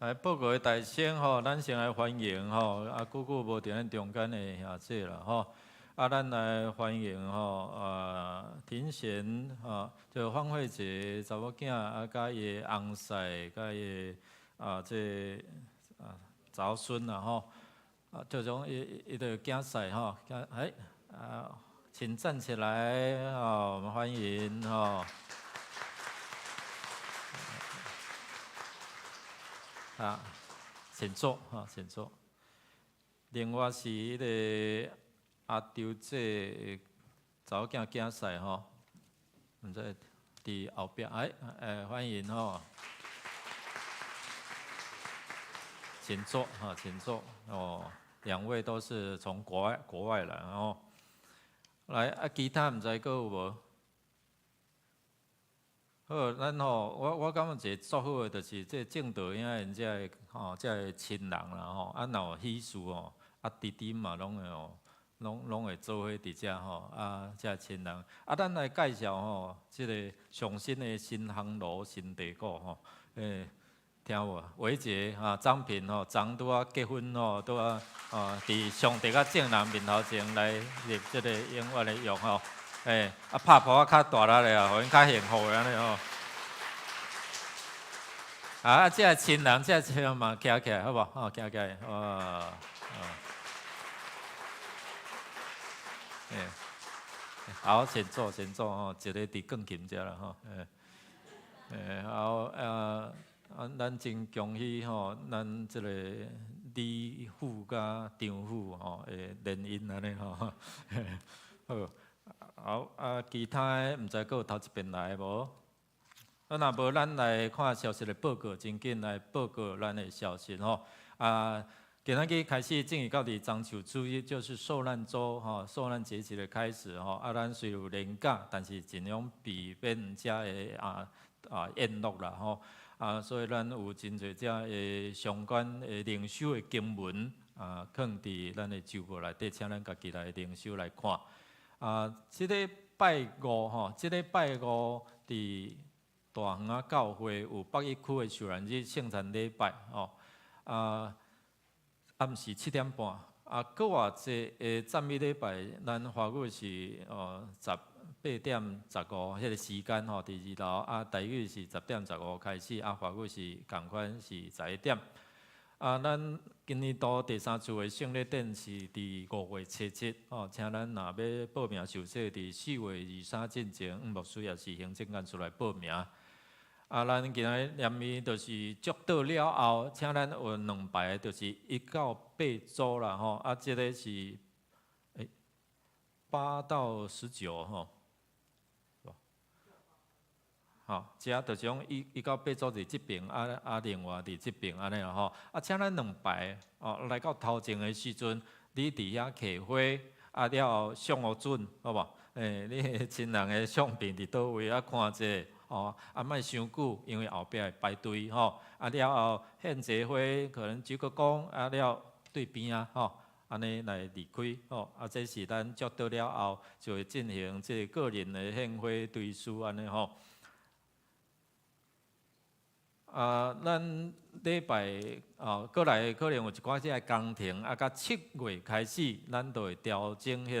來報告的大先吼，咱先來歡迎吼，啊，久久無佇咱中間的兄姐啦吼，啊，咱來歡迎吼，啊，庭賢吼，就方慧杰查某囝啊，佮伊的翁婿，佮伊的啊，這個啊查孫啦吼，啊，就種伊伊的囝婿吼，哎，啊，請站起來，吼，我們歡迎吼。啊，請坐，哈，請坐。另外是彼個阿周姐查某囝囝婿吼，毋知佇後壁，哎，哎，歡迎吼。請坐，哈，請坐，哦。兩位都是從國外來哦。來啊，其他毋知閣有無？好，咱吼，我感覺一個足好的，就是這正道兄𪜶這个吼，這个親人啦吼，啊，若有喜事吼，啊，弟弟嘛攏會吼，攏會做伙佇遮吼，啊，這親人，啊，咱來介紹吼，這个上新的新烘爐新地鼓吼，聽無？維傑啊，張平吼，昨拄仔結婚吼，拄仔啊，佇上帝佮眾人面頭前來立這个永遠的約吼。啊，拍噗仔較大力咧啊，予𪜶較幸福的按呢吼。啊，這个親人，這个親人嘛，徛起來好無？吼，徛起來，哇，啊，好，請坐，請坐吼，一个佇鋼琴遮啦吼，好啊，啊，咱真恭喜吼，咱這个李父佮張父吼的聯姻按呢吼，好。好啊，其他的毋知閣有頭一遍來無？啊，若無，咱來看消息的報告，真緊來報告咱的消息吼。啊，今仔日開始進入到佇中秋主日，就是受難週吼，受難節期的開始吼。啊，咱雖有連假，但是盡量避免遮的宴樂啦吼。啊，所以咱有真濟遮的相關的靈修的經文啊，囥佇咱的週報內底，請咱家己來靈修來看。啊，這禮拜五吼，這禮拜五佇大園仔教會有北一區的受難日聖餐禮拜吼。啊，暗時7點半。啊，閣偌濟的讚美禮拜，咱華語是哦18點15彼个時間吼，佇二樓。啊，台語是10點15開始，啊，華語是仝款是11點。啊，咱今年度第三次的聖禮典是佇5月初7，吼，請咱若欲報名受洗，佇4月23進前，牧師抑是行政幹事來報名。啊，咱今仔日連面就是祝禱了後，請咱有兩排，就是1到8組啦，吼，啊，這个是8到19吼。吼，遮就是講1到8組佇這爿，啊，另外佇這爿按呢啦吼。啊，請咱兩排哦，來到頭前的時陣，你佇遐揢花，啊了後相予準，好無？你的親人的相片佇佗位啊，看者，哦，啊莫傷久，因為後壁會排隊吼。啊了後獻這花，可能鞠個躬，啊了對邊仔吼，按呢來離開吼。啊，這是咱祝禱了後，就會進行這個個人的獻花追思按呢吼。啊，咱禮拜哦，閣來可能有一寡這个工程，啊，到7月開始，咱就會調整彼个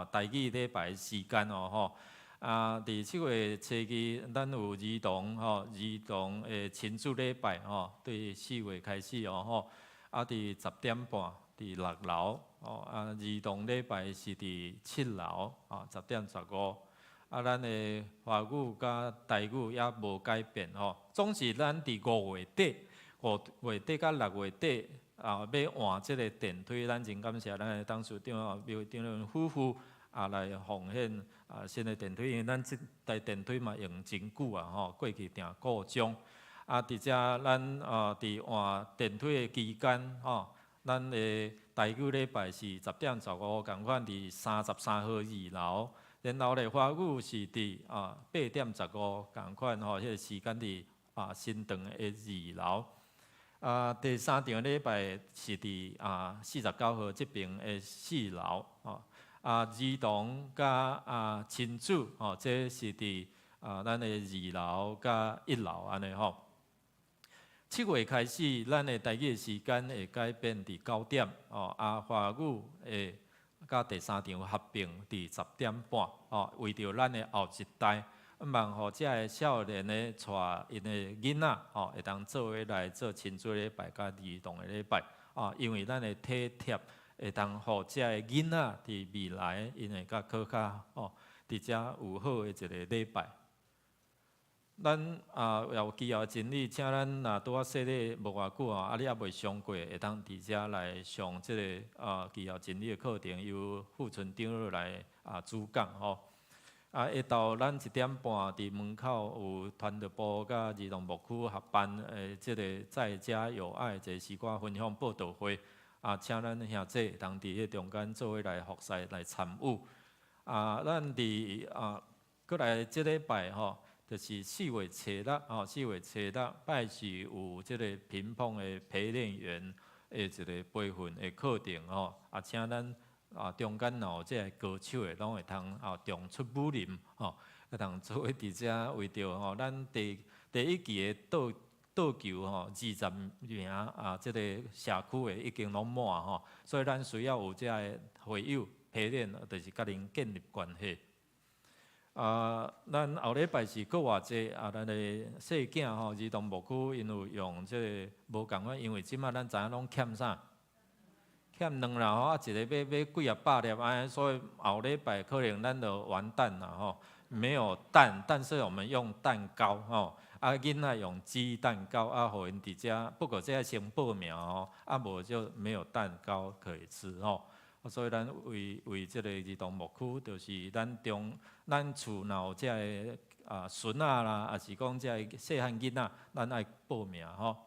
台語禮拜時間哦吼。啊，佇7月初2，咱有兒童的親子禮拜吼，對4月開始哦吼。啊，佇10點半，佇6樓哦，啊，兒童禮拜是佇7樓，啊，10點15。啊，咱的華語佮台語也無改變吼。總是咱佇5月底、5月底佮6月底啊，欲換這个電梯，咱真感謝咱的董事長哦，劉長倫夫婦啊來奉獻啊新的電梯，因為咱這台電梯嘛用真久啊吼，過去定故障。啊，佇遮咱啊佇換電梯的期間吼，咱的台語禮拜是10點15，仝款佇33號2樓。然後咧，華語是佇8點15，仝款吼，彼个時間佇新堂的二樓。啊，第三場禮拜是佇49號這爿的4樓。吼，啊，兒童佮親子吼，這是佇咱的二樓佮1樓按呢吼。7月開始，咱的台語時間會改變佇9點，哦，啊，華語會佮第三場合併佇10點半，哦，為著咱的後一代，望予遮个少年的帶𪜶的囡仔，吼，會當做伙來做親子禮拜佮兒童的禮拜，哦，因為咱的體貼會當予遮个囡仔佇未來，𪜶會較閣較吼，佇遮有好的一个禮拜。咱啊也有基要真理，請咱若拄仔洗禮無偌久吼，啊你猶未上過，會當佇遮來上這个基要真理的課程，由傅存長老來主講吼。啊，下晝咱1點半佇門口有傳道部佮兒童牧區合辦的這个在家有愛這個詩歌分享報道會。啊，請咱兄弟會當佇彼中間做伙來服侍來參與。啊，咱佇啊，閣來這禮拜吼，就是4月初6吼，4月初6拜四有這個平碰的陪練員的一個培訓的課程吼，啊，請咱啊中間若有這個高手的，攏會通啊重出武林吼，會通做伙佇遮為著吼，咱第一期的桌球吼，20名啊，這個社區的已經攏滿吼，所以咱需要有這个會友陪練，就是佮𪜶建立關係。啊，咱後禮拜是閣偌濟啊，咱的細囝吼，兒童牧區𪜶有用這个無仝款，因為這馬咱知影攏欠啥？欠卵啦吼，啊一个欲買幾仔百粒按呢，所以後禮拜可能咱就完蛋啦吼，沒有蛋，但是我們用蛋糕吼，啊囡仔用雞蛋糕啊，予𪜶佇遮，不過這愛先報名哦，啊無就沒有蛋糕可以吃吼。所以咱為為這个兒童牧區，就是咱中咱厝若有這个啊孫仔啦，抑是講這个細漢囡仔，咱愛報名吼。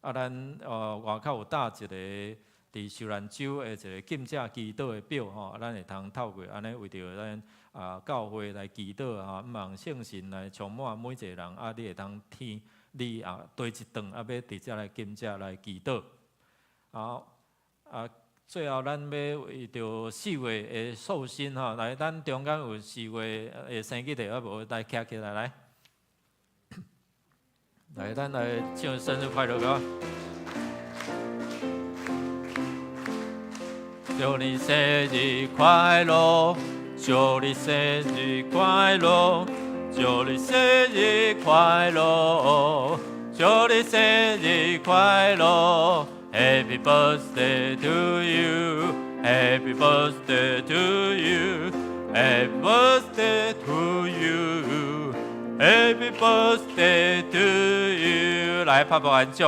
啊，咱外口有貼一個佇秀蘭州的一個禁食祈禱的表吼，咱會通透過按呢為著咱啊教會來祈禱吼，望聖神來充滿每一個人，啊，你會通聽你啊佗一頓啊，欲佇遮來禁食來祈禱。好，啊。最後，咱欲為著四月的壽星吼，來，咱中間有四月的生日的，啊無來徛起來來，來，咱來唱生日快樂歌。祝你生日快樂，祝你生日快樂，祝你生日快樂，祝你生日快樂。Happy birthday to you, Happy birthday to you, Happy birthday to you, Happy birthday to you。來，拍拍按祝，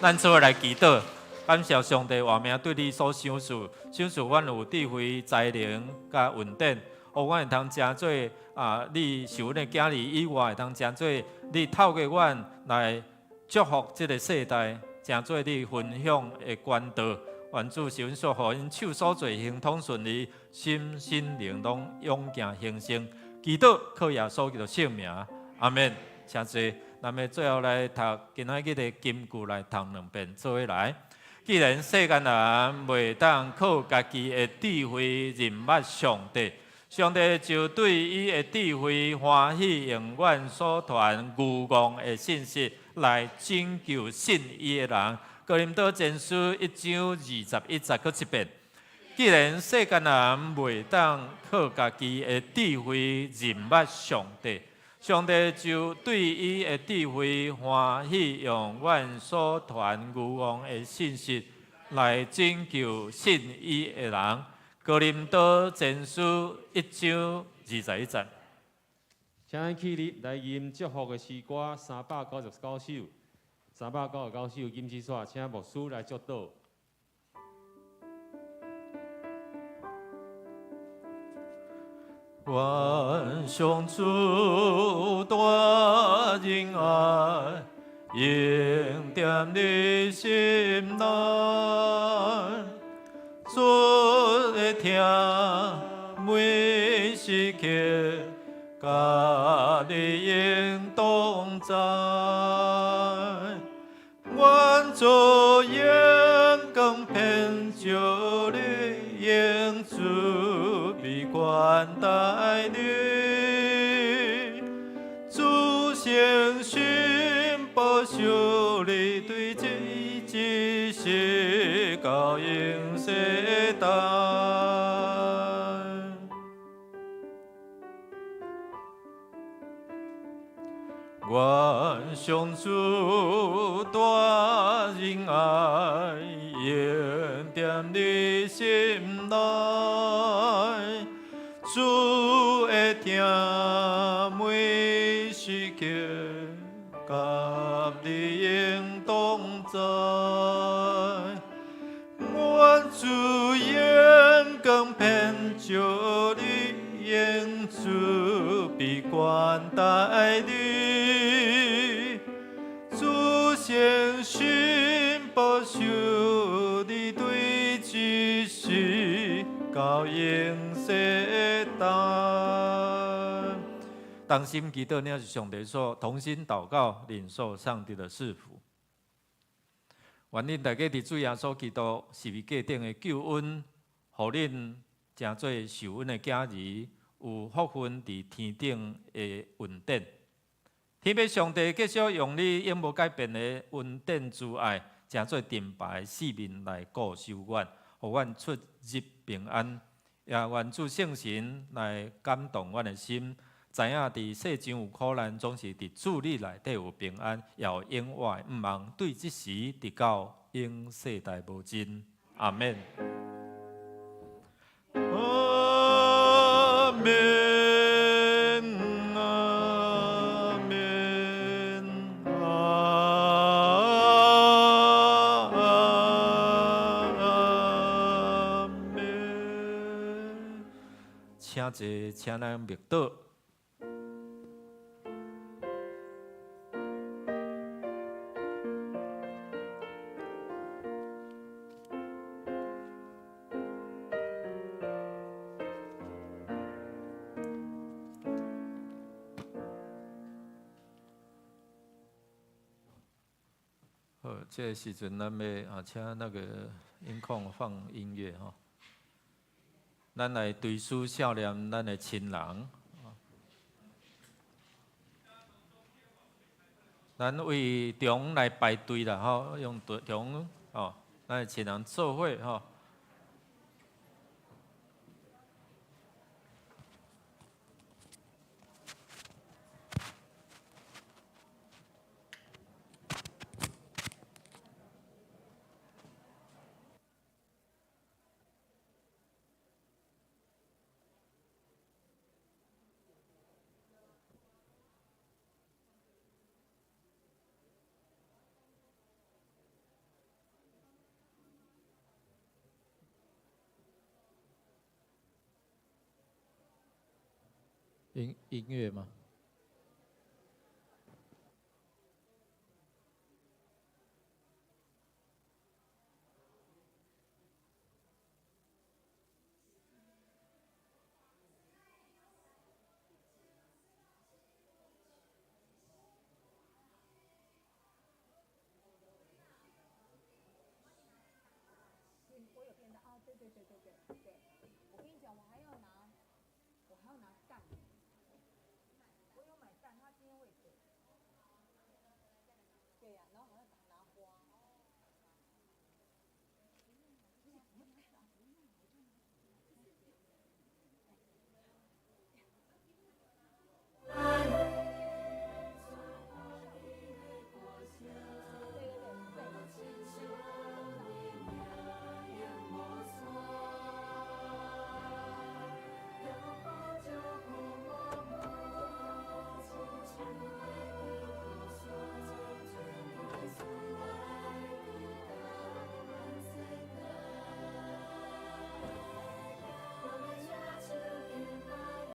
咱做伙來祈禱，感謝上帝活命對你所賞賜，賞賜阮有智慧、才能佮恩典，予阮會通成做啊，你是阮的囝兒以外，會通成做你透過阮來祝福這个世代。成做你分享的管道，願主賜阮祝福，𪜶手所做亨通順利，心身靈攏勇健興盛。祈禱靠耶穌基督聖名，阿門。請坐。咱欲最後來讀今仔日的金句來讀兩遍，做伙來。既然世間人袂當靠家己的智慧認捌上帝，上帝就對伊的智慧歡喜，用阮所傳愚戇的信息來拯救信伊的人。哥林多前書1章21節，閣一遍。既然世間人袂當靠家己的智慧認捌上帝，上帝就對伊的智慧歡喜，用阮所傳愚戇的信息來拯救信伊的人。哥林多前書1章21節。請咱起立來吟祝福的詩歌399首，399首金枝煞，請牧師來祝禱。願上主大仁愛，永踮你心內，主的疼每時刻，佮你永同在。願主榮光遍照你，用慈悲關待你，主誠實保守你，對這一世到永世代。願上主大仁愛，永踮你心內，主的疼每時刻，佮你永同在。願主榮光遍照你，用慈悲關待你，主誠實保守你，對這同心祈禱，領受上帝所同心禱告，領受上帝的賜福。願恁大家佇主耶穌基督十字架頂的救恩，予恁成做受恩的囝兒，有福分佇天頂的恩典。天父上帝繼續用你永無改變的恩典慈愛，成做盾牌四面來固守阮，予阮出入平安。也願主聖神來感動阮的心，知影佇世上有苦難，總是佇主你內底有平安，也有永活的向望。對這時直到永世代無盡。阿門。阿門。阿門。阿門。請坐，請咱默禱。好，這個時陣咱欲啊，請那個音控放音樂吼。咱來追思孝念咱的親人。咱為中來排隊啦吼，用中哦，咱的親人做伙吼。音樂嗎？我有變的啊，對對對對對對。